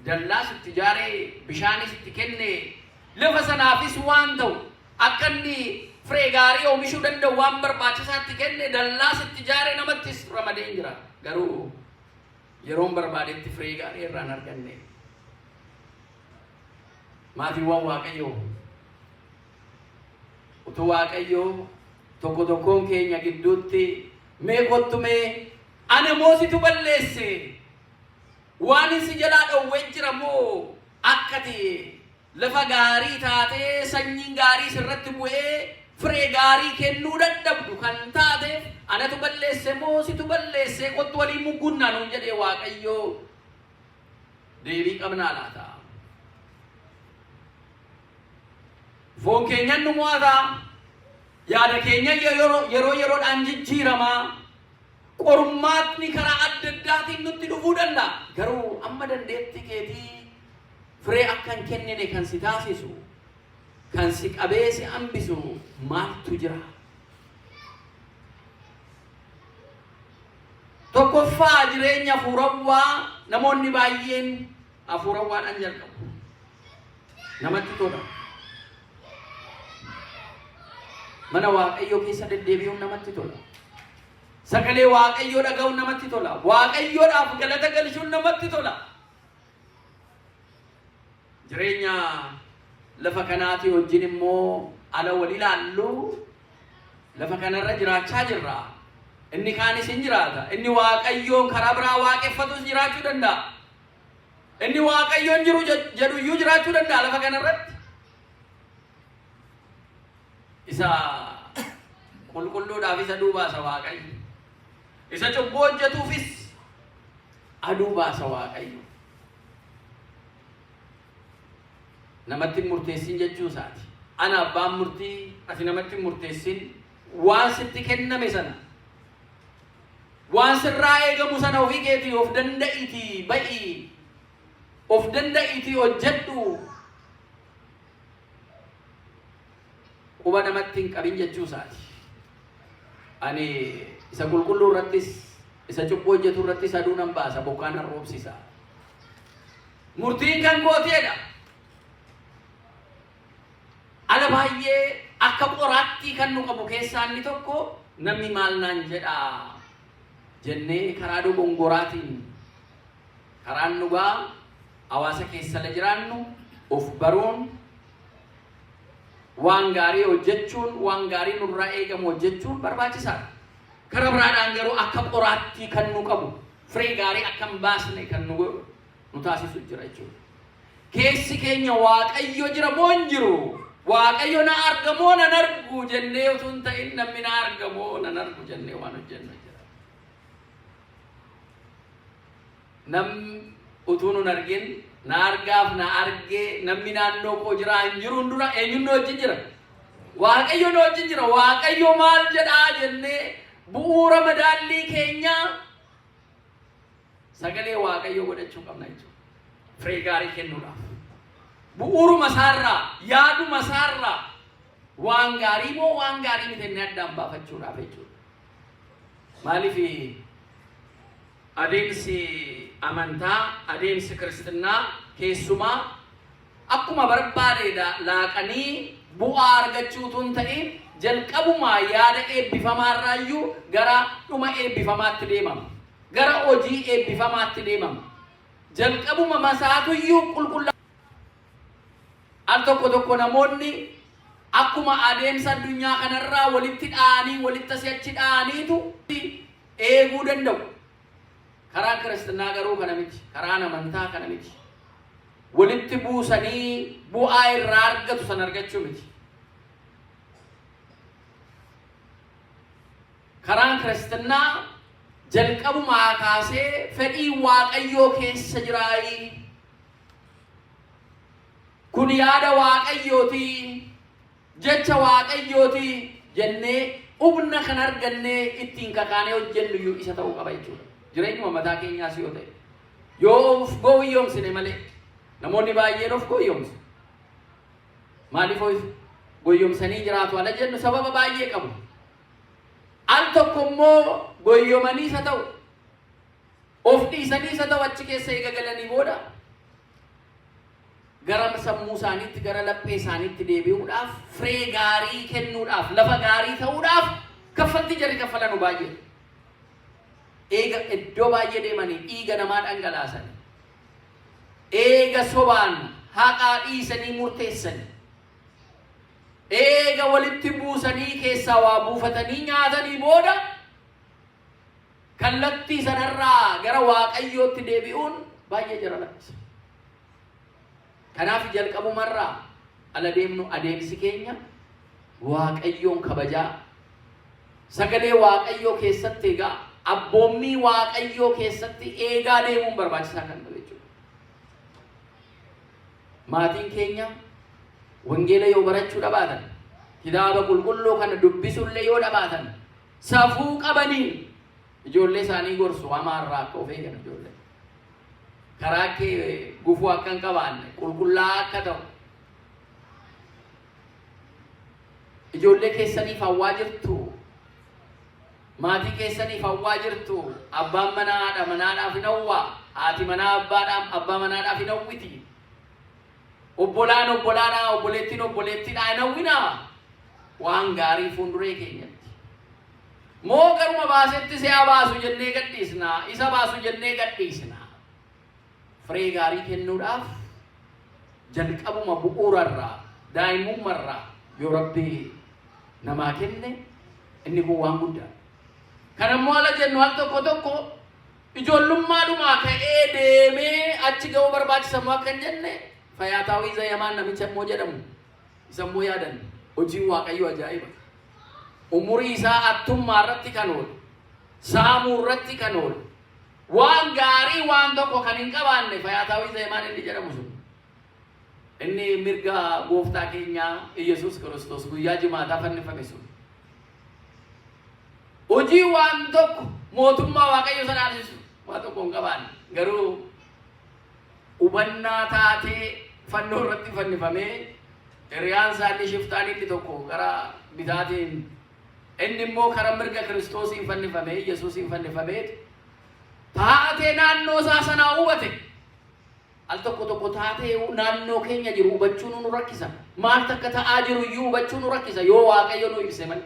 B: Dallaas itti ijaaree, bishaanis itti kenne, lafa sanaafis waan ta'u akka inni firee gaarii oomishuu danda'u waan barbaachisaa itti kenne, dallaas itti ijaaree namattis ramadeen jira. Garuu yeroon barbaadetti firee gaarii irraa hin arganne. Maatiiwwan Waaqayyoo, utuu Waaqayyoo tokko tokkoon keenya gidduutti mee kottu mee ana moo situ balleesse, waan si jalaa dhowwee jira moo akkati lafa gaarii taatee sanyiin gaarii sirratti bu'ee firee gaarii kennuu dadhabdu kan taateef anatu balleesse moo situ balleesse, kottu waliin muggunnaa nuun jedhee Waaqayyoo deebii qabnaa laata? Foon keenyan nu mo'ata. Yaada keenya yeroo yeroodhaan jijjiiramaa. Qormaatni karaa adda addaatiin nutti dhufuu danda'a. Garuu amma dandeettii keetii firee akka hin kennine kan si taasisu, kan si qabee si hambisu maaltu jira? Tokkoffaa, jireenya hafuurawwaa namoonni baay'een hafuurawwaadhaan jalqabu. Namatti tola. Mana Waaqayyoo keessa deddeebi'uun namatti tola. Sagalee Waaqayyoo dhaga'uun namatti tola. Waaqayyoodhaaf galata galchuun namatti tola. Jireenya lafa kanaatii wajjin immoo ala wal ilaallu, lafa kanarra jiraachaa jirra. Inni kaanis hin jiraata. Inni Waaqayyoon karaa biraa waaqeffatus jiraachuu danda'a. Inni Waaqayyoon jiru jedhu iyyuu jiraachuu danda'a lafa kanarratti. Isa qulqulluudhaaf isa aduu baasa Waaqayyo. Isa cubbuu hojjetuufis aduu baasa Waaqayyo. Namatti hin murteessin jechuu isaati. Ana abbaan murtii, ati namatti hin murteessin, waan sitti kenname sana, waan sirraa eegamu sana ofii keetii of danda'iitii ba'ii, of danda'iitii hojjedhu, quba namatti hin qabin jechuu isaati. Ani isa qulqulluu irrattis isa cubbuu hojjetu irrattis aduu nan baasa, bokkaa nan roobsisa. Murtiin kan kootiidha. Ala baay'ee akka qoraattii kan nu qabu keessaa inni tokko namni maal naan jedhaa jennee karaa dogongoraatiin, karaan dhugaa hawaasa keessa la jiraannu of baruun, waan gaarii hojjechuun, waan gaarii nurraa eegamu hojjechuun barbaachisaadha. Karaa biraadhaan garuu akka qoraattii kan nu qabu, firee gaarii akka hin baasne kan nu godhu, nu taasisu jira jechuudha. Keessi keenya Waaqayyo jira moo hin jiru? Waaqayyo na arga moo nan argu jennee utuu hin ta'in, namni na arga moo nan argu jennee waan hojjennu jira. Nam utuu nun argin na argaaf na argee, namni naannoo koo jiraa hin jiruun dura eenyuun nu wajjin jira? Waaqayyo nu wajjin jira. Waaqayyo maal jedhaa jennee bu'uura madaallii keenyaa sagalee Waaqayyoo godhachuu qabna jechuudha. Firee gaarii kennuudhaaf. Bu'uuruma isaarraa, yaaduma isaarraa waan gaarii moo waan gaarii miti inni addaan baafachuudhaaf jechuudha. Maaliif adeemsi amantaa, adeemsi kiristinnaa keessumaa akkuma barbaadeedha laaqanii bu'aa argachuu utuu hin ta'in, jalqabumaa yaada eebbifamaarraayyuu gara dhuma eebbifamaatti deemama. Gara hojii eebbifamaatti deemama. Jalqabuma masaatuyyuu qulqullaa. Al tokko tokko namoonni akkuma adeemsa addunyaa kanarraa walitti dha'anii walitti asii achi dha'aniitu eeguu danda'u. Karaan kiristinnaa garuu kana miti. Karaan amantaa kana miti. Walitti buusanii bu'aa irraa argatu sana argachuu miti. Karaan kiristinnaa jalqabumaa kaasee fedhii Waaqayyoo keessa jiraayii. Kun yaada Waaqayyooti, jecha Waaqayyooti jennee humna kan argannee ittiin kakaanee hojjennu iyyuu isa ta'uu qaba jechuudha. Jireenyuma mataa keenyaas yoo ta'e. Yoo of gowwoomsine malee namoonni baay'een of gowwoomsu. Maaliif of gowwoomsanii jiraatu ala jennu sababa baay'ee qabu. Al tokko immoo gowwoomaniis haa ta'u, of dhiisaniis haa ta'u, achi keessa eega galanii booda gara sammuu isaaniitti, gara laphee isaaniitti deebi'uudhaaf, firee gaarii kennuudhaaf, lafa gaarii ta'uudhaaf kaffaltii jarri kaffalanu baay'ee. Eega iddoo baay'ee deemanii dhiiga namaa dhangalaasanii, eega sobaan haqaa dhiisanii murteessanii, eega walitti buusanii keessaa waa buufatanii nyaatanii booda kallattii sanarraa gara Waaqayyootti deebi'uun baay'ee jara lakkisa. Kanaaf jalqabumarraa ala deemnu adeemsi keenya Waaqayyoon kabajaa, sagalee Waaqayyoo keessatti egaa abboommii Waaqayyoo keessatti eegaa deemuun barbaachisaa kan ta'e jechuudha. Maatiin keenya wangeela yoo barachuu dhabaatan, kitaaba qulqulluu kana dubbisullee yoo dhabaatan, safuu qabaniin ijoollee isaanii gorsu. Hamaarraa akka of eegan, ijoollee karaa kee gufuu akka hin qabaanne, qulqullaa'aa akka ta'u ijoollee keessaniif hawwaa jirtu, maatii keessaniif hawwaa jirtu. Abbaan manaa haadha manaadhaaf hin hawwaa, haati manaa abbaadhaaf, abbaa manaadhaaf hin hawwiti, obbolaan obbolaadhaa, obboleettiin obboleettiidhaa hin hawwinaa waan gaarii fuulduree keenyatti? Moo garuma baasetti si'a baasu jennee gadhiisna, isa baasu jennee gadhiisna? Firee gaarii kennuudhaaf jalqabuma bu'uurarraa, daa'imummarraa yoo Rabbi namaa kenne inni kun waan guddaa. Kan ammoo ala jennu al tokko tokko ijoollummaadhumaa ka'ee deemee achi ga'uu barbaachisa immoo akka hin jenne, Fayaataawii Zayamaan namicha immoo jedhamu isa immoo yaadanne. Hojiin Waaqayyoo ajaa'iba. Umurii isaa attummaa irratti kan oole, saamuu irratti kan oole, waan gaarii waan tokko kan hin qabaanne Fayaataawii Zayamaan inni jedhamu sun, inni mirga gooftaa keenyaa Iyyasuus Kiristoos guyyaa jimaataa fannifame sun, hojii waan tokko mootummaa Waaqayyo sana dhaalchisu waan tokko hin qabaanne, garuu hubannaa taatee fannoo irratti fannifamee, hiriyaan isaa inni shiftaan inni tokko gara bitaatiin, inni immoo kara mirga Kiristoosiin fannifamee, Yesuusiin fannifamee, taatee naannoo isaa sanaa hubate. Al tokko tokko taatee naannoo keenya jiru hubachuu nu rakkisa. Maaltu akka ta'aa jiru iyyuu hubachuu nu rakkisa yoo Waaqayyo nu ibse malee.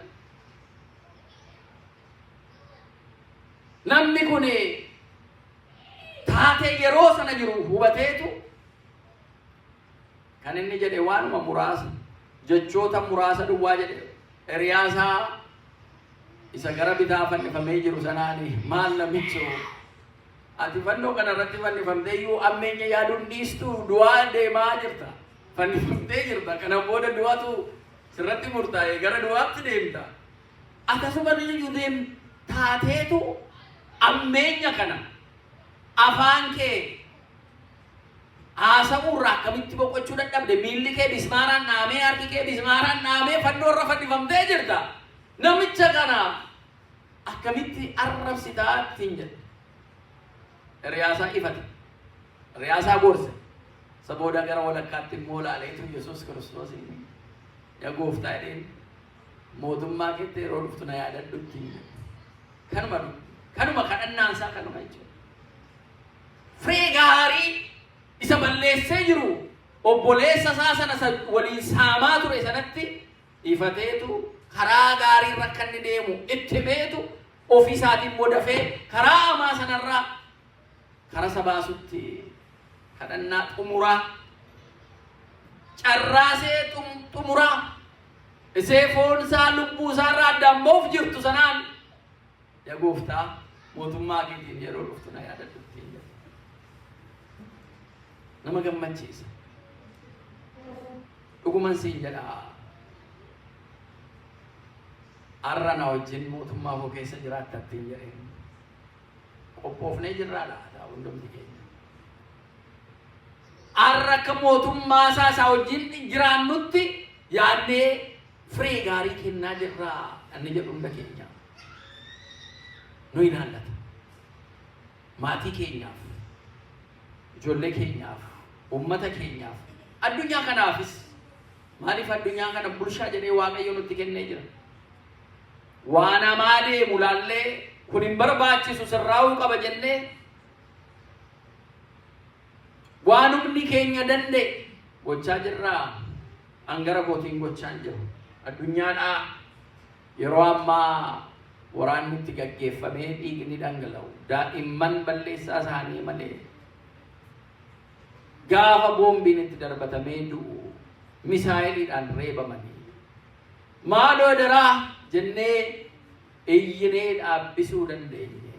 B: Namni kun taatee yeroo sana jiru hubateetu kan inni jedhe waanuma muraasa, jechoota muraasa duwwaa jedhe. Hiriyaasaa isa gara bitaa fannifamee jiru sanaani, "Maal namichoo, ati fannoo kana irratti fannifamtee iyyuu ammeenya yaaduun dhiistu? Du'aa deemaa jirta, fannifamtee jirta, kana booda du'atu sirratti murtaa'e, gara du'aatti deemta. Akkasuma iyyuu deem taateetu ammeenya kana afaan kee haasa'uurraa akkamitti boqochuu dadhabde? Miilli kee bismaaraan dhaamee, harki kee bismaaraan dhaamee, fannoo irra fannifamtee jirta. Namicha kana akkamitti arrabsitaa?" ittiin jedhe. Hiriyaasaa ifate. Hiriyaasaa gorse. Isa booda gara walakkaatti immoo ilaaleetu Yesuus Kiristoosiin, "Yaa gooftaa," jedheen, "mootummaa keetti yeroo dhuftu na yaadadhu," ittiin jedhe. Kanuma kanuma kadhannaan isaa kanuma jechuudha. Firee gaarii isa balleessee jiru, obboleessa isaa sana isa waliin saamaa ture sanatti ifateetu, karaa gaarii irra akka inni deemu itti himeetu, ofii isaatiin immoo dafee karaa hamaa sanarraa karaa isa baasutti Kadhannaa xumuraa. Carraasee xumuraa. Isee foon isaa lubbuu isaa irraa addaan ba'uuf jirtu sanaan yaa gooftaa mootummaa keetiin yeroo dhuftu na yaadadhu ittiin jedhe. Nama gammachiisa. Dhuguman siin jedha. Har'a na wajjin mootummaa koo keessa jiraatta ittiin jedheen. Qophoofnee jirraa laata hundumti keenya? Har'a akka mootummaa isaa isaa wajjin jiraannutti yaadnee firee gaarii kennaa jirraa inni jedhu hunda keenya nu ilaallata. Maatii keenyaaf, ijoollee keenyaaf, uummata keenyaaf, addunyaa kanaafis maaliif addunyaa kana bulshaa jedhee Waaqayyo nutti kennee jira. Waan hamaa deemu laallee kun hin barbaachisu sirraa'uu qaba jennee waan humni keenya danda'e gochaa jirraa an gara kootiin gochaa hin jiru. Addunyaadhaa yeroo ammaa waraanni itti gaggeeffamee dhiigni dhangala'u daa'imman balleessaa isaanii malee gaafa boombiin itti darbatamee du'u misaayiliidhaan reebamanii maaloo daraa jennee iyyinee dhaabbisuu dandeenye.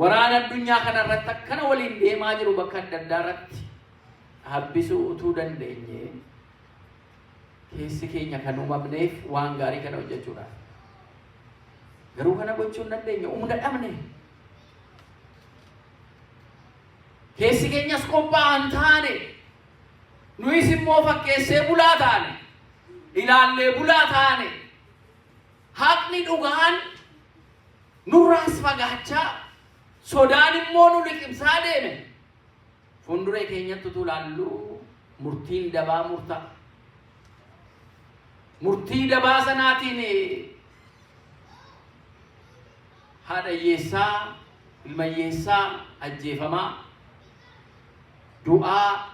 B: Waraana addunyaa kana irratti akkana waliin deemaa jiru bakka adda addaa irratti dhaabbisuu utuu dandeenye keessi keenya kan uumamneef waan gaarii kana hojjechuudhaaf. Garuu kana gochuu hin dandeenye, humna dhabne. Keessi keenyas qophaa'aa hin taane. Nuyis immoo fakkeessee bulaa taane. Ilaallee bulaa taane. Haqni dhugaan nurraas fagaachaa sodaan immoo nu liqimsaa deeme. Fuulduree keenyatti utuu ilaallu murtiin dabaa murta'a. Murtii dabaa sanaatiin haadha hiyyeessaa, ilma hiyyeessaa ajjeefamaa, du'aa,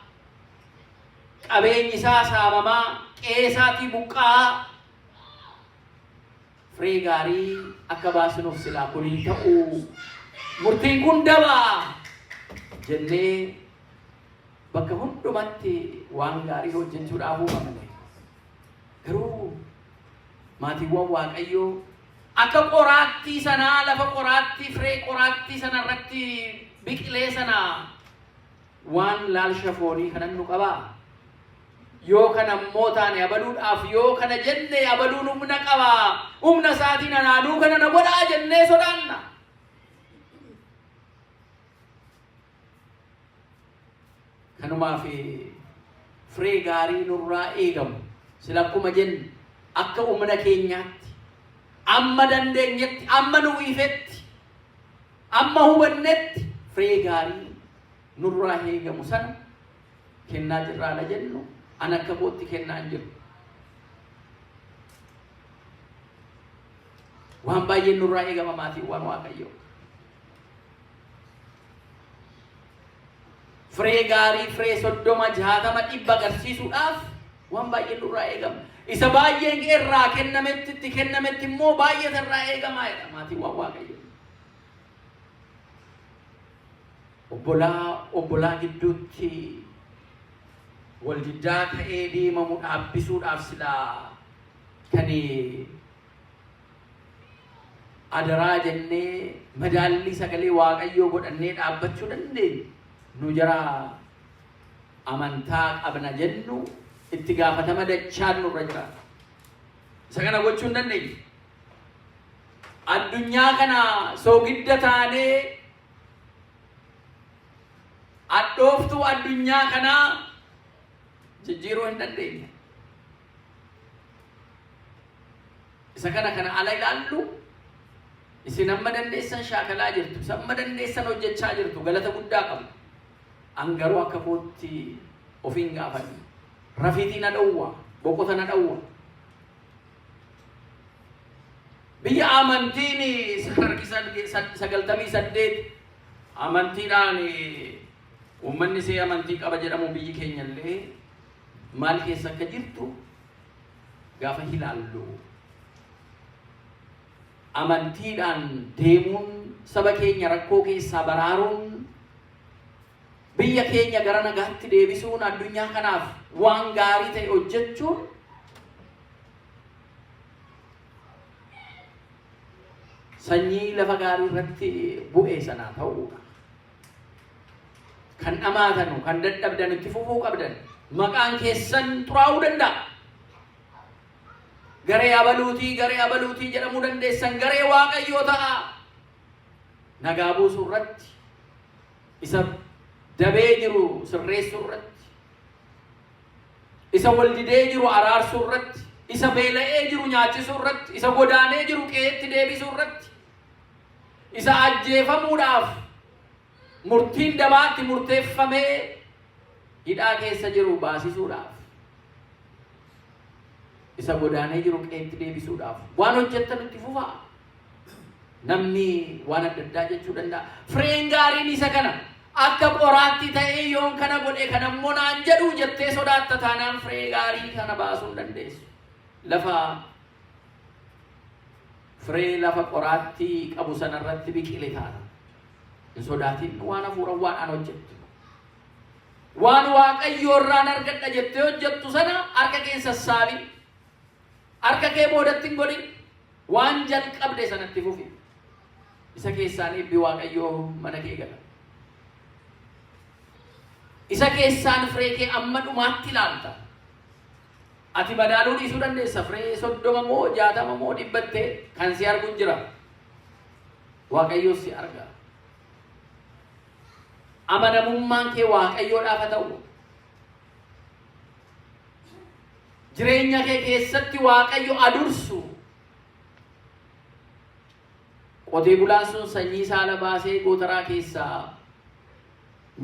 B: qabeenyi isaa saamamaa, qe'ee isaatii buqqa'aa, firee gaarii akka baasnuuf silaa kun hin ta'u, murtiin kun dabaa jennee bakka hundumatti waan gaarii hojjechuudhaaf uumamne. Garuu maatiiwwan Waaqayyoo akka qoraattii sanaa lafa qoraattii firee qoraattii sana irratti biqilee sana waan laalsha foonii kanan nu qabaa? Yoo kana immoo taane abaluudhaaf yoo kana jenne abaluun humna qabaa. Humna isaatiin anaanuu kana na godhaa jennee sodaanna. Kanumaaf firee gaarii nurraa eegamu sila akkuma jenne akka humna keenyaatti amma dandeenyetti amma nu ifetti amma hubannetti firee gaarii nurraa eegamu sana kennaa jirraadha jennu an akka kootti kennaa hin jiru. Waan baay'een nurraa eegama maatiiwwan Waaqayyoo. Firee gaarii firee 30, 60, 100 agarsiisuudhaaf waan baay'een nurraa eegama. Isa baay'een irraa kennametti itti kennametti immoo baay'eetu irraa eegama jedha maatiiwwan Waaqayyoo. Obbolaa obbolaa gidduutti wal diddaa ka'ee deemamu dhaabbisuudhaaf silaa kan adaraa jennee madaallii sagalee Waaqayyoo godhannee dhaabbachuu dandeenyu nu jara amantaa qabna jennu itti gaafatama dachaan nurra jira. Isa kana gochuu hin dandeenyu. Addunyaa kana soogidda taanee hadhooftuu addunyaa kanaa jijjiiruu hin dandeenye. Isa kana kana ala ilaallu isin amma dandeessan shaakalaa jirtu, isa amma dandeessan hojjechaa jirtu galata guddaa qabdu. An garuu akka kootti of hin gaafadhu. Rafiitii na dhowwa, boqota na dhowwa. Biyya amantiin harki 98 amantiidhaan uummanni ishee amantii qaba jedhamu biyyi keenya illee maal keessa akka jirtu gaafa ilaallu amantiidhaan deemuun saba keenya rakkoo keessaa baraaruun Biyya keenya gara nagaatti deebisuun, addunyaa kanaaf waan gaarii ta'e hojjechuun sanyii lafa gaarii irratti bu'e sanaa ta'uudha. Kan dhamaatanu, kan dadhabdan itti fufuu qabdan, maqaan keessan xuraa'uu danda'a. Garee abaluutii, garee abaluutii jedhamuu dandeessan, garee Waaqayyoo ta'a. Nagaa buusuu irratti, isa dabee jiru sirreessuu irratti, isa wal didee jiru araarsuu irratti, isa beela'ee jiru nyaachisuu irratti, isa godaanee jiru qe'eetti deebisuu irratti, isa ajjeefamuudhaaf murtiin dabaatti murteeffamee hidhaa keessa jiru baasisuudhaaf, isa godaanee jiru qe'eetti deebisuudhaaf waan hojjettan itti fufaa. Namni waan adda addaa jechuu danda'a. Fireen gaariin isa kana. Akka qoraatti ta'ee yoon kana godhe kana immoo naan jedhu jettee sodaatta taanaan firee gaarii kana baasuu hin dandeessu. Lafa firee lafa qoraattii qabu sanarratti biqile taana. Hin sodaatin waan hafuurawwaadhaan hojjettu. Waan Waaqayyoo irraan argadha jettee hojjettu sana harka kee hin sassaabin. Harka kee boodatti hin godhin. Waan jalqabde sanatti fufi. Isa keessaan eebbi Waaqayyoo mana kee gala. Isa keessaan firee kee amma dhumaatti ilaalta. Ati madaaluu dhiisuu dandeessa. Firee 30 moo 60 moo dhibbattee kan si argu jira. Waaqayyoos si arga. Amanamummaan kee Waaqayyoodhaaf haa ta'u. Jireenya kee keessatti Waaqayyo adursu. Qotee bulaan sun sanyii isaa ala baasee gootaraa keessaa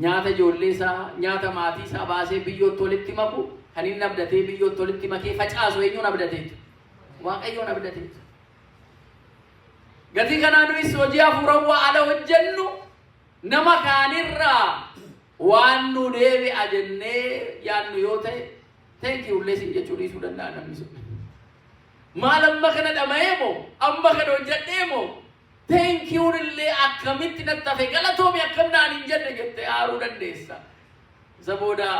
B: nyaata ijoollee isaa, nyaata maatii isaa baasee biyyootti walitti maku, kan inni abdatee biyyootti walitti makee facaasu eenyuun abdateetu? Waaqayyoon abdateetu. Gatii kanaa nuyis hojii hafuurawwaa ala hojjennu nama kaanirraa waan nu deebi'a jennee yaadnu yoo ta'e, thank you illee siin jechuu dhiisuu danda'a namni sun. Maal amma kana dhama'ee moo, amma kana hojjedhee moo, thank you illee akkamitti natti hafe, galatoomi akkam naan hin jenne jettee aaruu dandeessa. Isa booda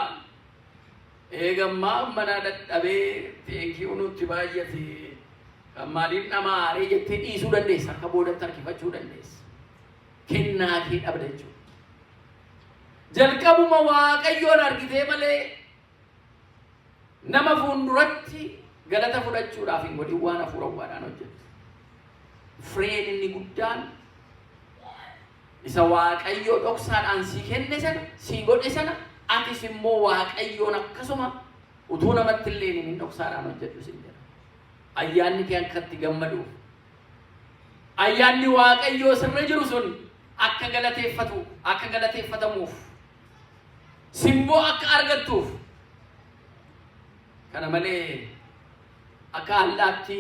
B: eegammaa mana dadhabee thank you nutti baay'ate kan maaliin dhamaa aaree jettee dhiisuu dandeessa, akka boodatti harkifachuu dandeessa. Kennaa kee dhabda jechuudha. Jalqabuma Waaqayyoon argitee malee nama fuulduratti galata fudhachuudhaaf hin godhin waan hafuurawwaadhaan hojjettu. Fireen inni guddaan isa Waaqayyoo dhoksaadhaan sii kenne sana, sii godhe sana, atis immoo Waaqayyoon akkasuma utuu namatti illee hin dhoksaadhaan hojjedhu sin jedha. Ayyaanni kee akka itti gammaduuf, ayyaanni Waaqayyoo sirra jiru sun akka galateeffatu, akka galateeffatamuuf, simboo akka argattuuf. Kana malee akka allaatti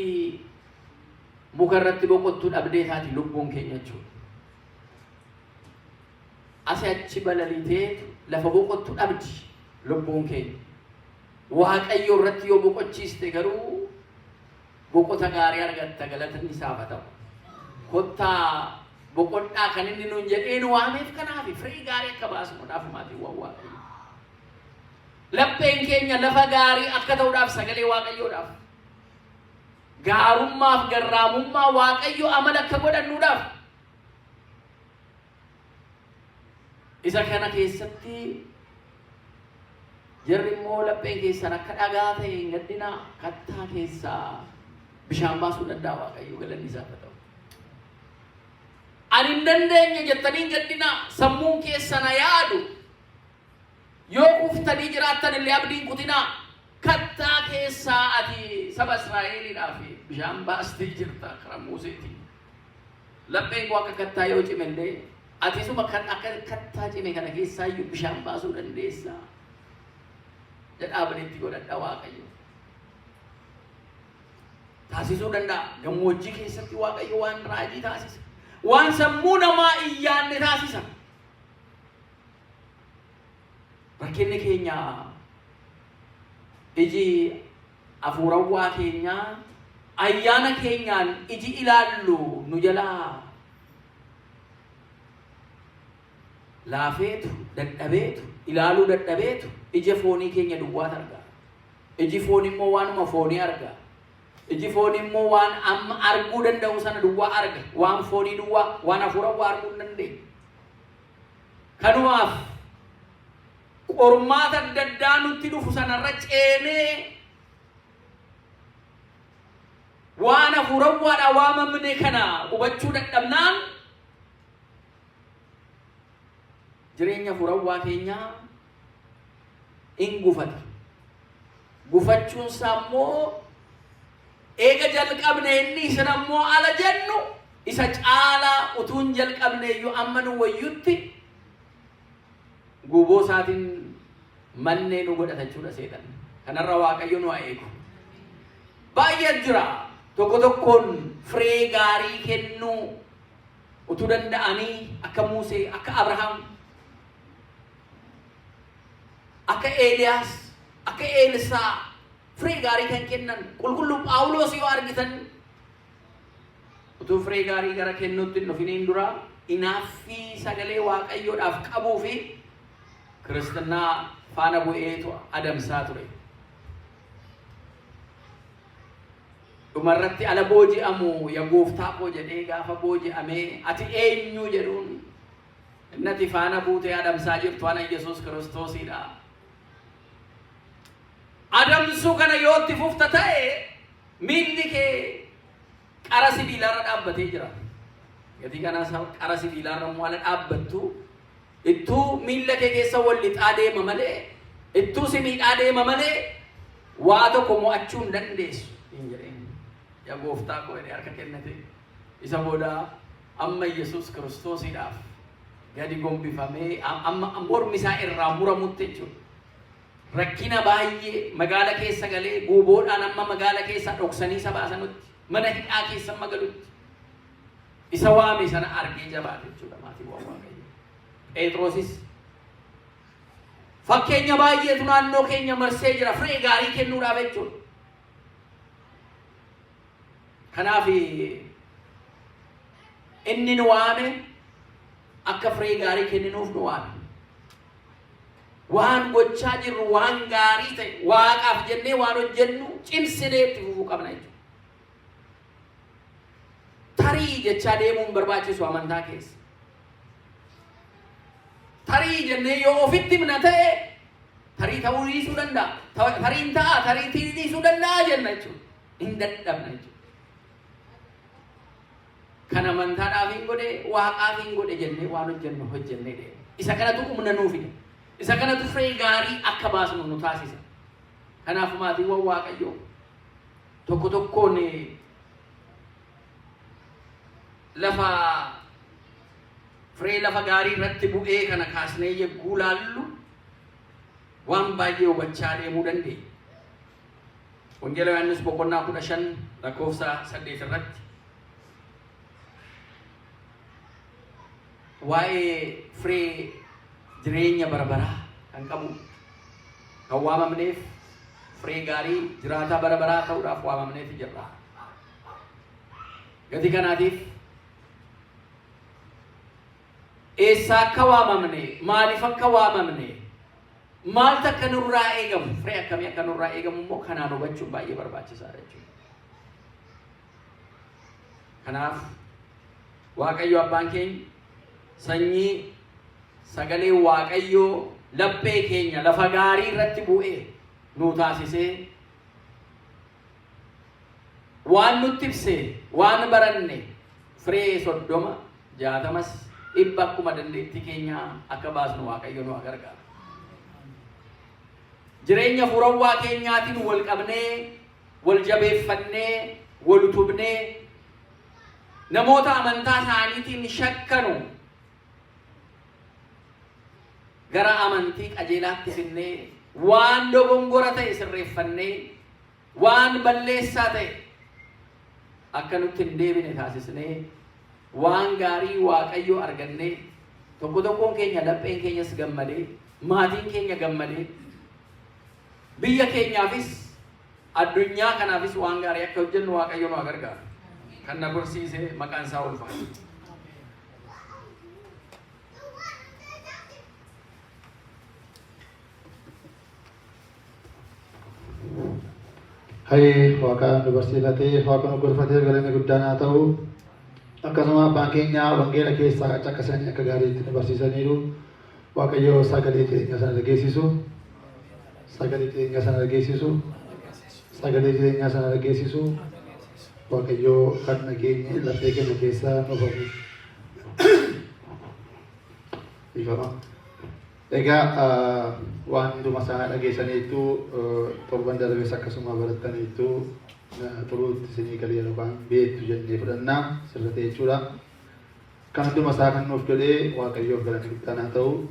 B: muka irratti boqottuu dhabdee taati lubbuun keenya jechuudha. Asi achi balaliitee lafa boqottu dhabdi lubbuun keenya. Waaqayyo irratti yoo boqochiiste garuu boqota gaarii argatta, galatni isaaf haa ta'u. Kottaa boqodhaa kan inni nuun jedhee nu waameef kanaaf, firii gaarii akka baasnuudhaaf, maatiiwwan Waaqayyo. Lapheen keenya lafa gaarii akka ta'uudhaaf, sagalee Waaqayyoodhaaf, gaarummaaf garraamummaa Waaqayyo amala akka godhannuudhaaf. Isa kana keessatti jarri immoo lapheen keessan akka dhagaa ta'e hin gaddinaa, kattaa keessaa bishaan baasuu danda'a Waaqayyo, galanni isaaf haa ta'u. Ani hin dandeenye jettanii hin gaddinaa, sammuun keessan haa yaadu. Yoo kuftanii jiraattan illee abdii hin kutinaa. Kattaa keessaa ati saba Israa'eliidhaaf bishaan baastee jirta karaa Museetiin. Lapheen koo akka kattaa yoo cime illee, ati isuma kan akka kattaa cime kana keessaa iyyuu bishaan baasuu dandeessa. Jedhaa walitti godhadha, Waaqayyo. Taasisuu danda'a. Gammoojjii keessatti Waaqayyo waan raajii taasisa. Waan sammuu namaa hin yaadne taasisa. Rakkinni keenya iji hafuurawwaa keenyaa, ayyaana keenyaan iji ilaallu nu jalaa Laafeetu, dadhabeetu, ilaaluu dadhabeetu ija foonii keenya duwwaatu arga. Iji foonii immoo waanuma foonii arga. Iji foonii immoo waan amma arguu danda'u sana duwwaa arga. Waan foonii duwwaa, waan hafuurawwaa arguu hin dandeenye. Kanumaaf qormaata adda addaa nutti dhufu sanarra ceenee waan hafuurawwaadhaa waamamne kana hubachuu dadhabnaan jireenya hafuurawwaa keenyaa in gufata. Gufachuun isaa immoo eega jalqabne inni isin ammoo ala jennu isa caalaa utuu hin jalqabne iyyuu amma nu wayyutti guuboo isaatiin mannee nu godhata jechuudha seexanni. Kanarra Waaqayyo nu haa eegu. Baay'ee jira. Tokko tokkoon firee gaarii kennuu utuu danda'anii akka Muusee, akka Abrahaam, akka Eeliyaas, akka Eelsaa firee gaarii kan kennan qulqulluu Phaawulos yoo argitan utuu firee gaarii gara kennuutti hin dhufiniin dura inaaffii sagalee Waaqayyoodhaaf qabuu fi kiristinnaa faana bu'eetu adamsaa ture. Dhumarratti ala booji'amu ya gooftaa koo jedhee gaafa booji'amee ati eenyu jedhuun inni ati faana buutee adamsaa jirtu ana Yesuus Kiristoosiidha. Adamsuu kana yoo itti fufta ta'e miilli kee qara sibiilaarra dhaabbatee jira. Gatii kanaas qara sibiilaarra immoo ala dhaabbattu ittuu miilla kee keessa wal lixaa deema malee ittuu si miidhaa deema malee waa tokko mo'achuu hin dandeessu hin jedheen. Yaa gooftaa koo jedhee harka kennate. Isa booda amma Yesuus Kiristoosiidhaaf gadi gombifamee amma mormi isaa irraa muramutti jechuudha. Rakkina baay'ee magaala keessa galee guuboodhaan amma magaala keessa dhoksanii isa baasanutti mana hidhaa keessa amma galutti isa waame sana argee jabaate jechuudha maatiiwwan Waaqayyoo. Phexrosis fakkeenya baay'eetu naannoo keenya marsee jira firee gaarii kennuudhaaf jechuudha. Kanaaf inni nu waame akka firee gaarii kenninuuf nu waame. Waan gochaa jirru waan gaarii ta'e waaqaaf jennee waan hojjennu cimsinee itti fufuu qabna jechuudha. Tarii jechaa deemuun barbaachisu amantaa keessa. Tarii jennee yoo ofitti himna ta'e tarii ta'uu dhiisuu danda'a. Tariin ta'a, tarii dhiisuu danda'a jenna jechuudha. Hin dadhabna jechuudha. Kan amantaadhaaf hin godhe, waaqaaf hin godhe jennee waan hojjennu hojjennee deemna. Isa kanatu humna nuu fida. Isa kanatu firee gaarii akka baasnu nu taasisa. Kanaaf maatiiwwan Waaqayyoo tokko tokkoon lafa firee lafa gaarii irratti bu'ee kana kaasnee yegguu laallu waan baay'ee hubachaa deemuu dandeenya. Wangeela Yohaannis boqonnaa 15 lakkoofsa 8 irratti waa'ee firee jireenya bara baraa kan qabu kan waamamneef firee gaarii jiraataa bara baraa ta'uudhaaf waamamneef jirra. Gatii kanaatiif eessaa akka waamamne, maaliif akka waamamne, maaltu akka nurraa eegamu, firee akkamii akka nurraa eegamu immoo kanaan hubachuun baay'ee barbaachisaadha jechuudha. Kanaaf Waaqayyo abbaan keenya sanyii sagalee Waaqayyoo laphee keenya lafa gaarii irratti bu'ee nuu taasisee waan nutti ibse waan baranne firee 30 60s 100 akkuma dandeettii keenyaa akka baasnu Waaqayyo nu haa gargaaru. Jireenya hafuurawwaa keenyaatiin wal qabnee, wal jabeeffannee, wal utubnee, namoota amantaa isaaniitiin shakkanu gara amantii qajeelaatti finnee, waan dogongora ta'e sirreeffannee, waan balleessaa ta'e akka nutti hin deebine taasisnee, waan gaarii Waaqayyoo argannee, tokko tokkoon keenya lapheen keenyas gammadee, maatiin keenya gammadee, biyya keenyaafis addunyaa kanaafis waan gaarii akka hojjennu Waaqayyo nu haa gargaaru. Kan na barsiise maqaan isaa ulfaatu.
A: Hayee Waaqa nu barsiifatee, Waaqa nu gorfatee galanni guddaan haa ta'u. Akkasuma abbaan keenya wangeela keessaa caqasanii akka gaariitti nu barsiisaniiru. Waaqayyo sagalee jireenyaa sana dhageessisu. Sagalee jireenyaa sana dhageessisu. Sagalee jireenyaa sana dhageessisu. Waaqayyo kan dhageenye lafee keenya keessaa nuuf haa Dhiifama. Egaa waan hunduma isaa dhageessaniittu, torban darbes akkasuma barattaniittu, turuutti isinii galee yookaan beektu jennee fudhannaa sirra ta'e jechuudha. Kan hunduma isaa kan nuuf godhee Waaqayyoof galanni guddaan haa ta'u.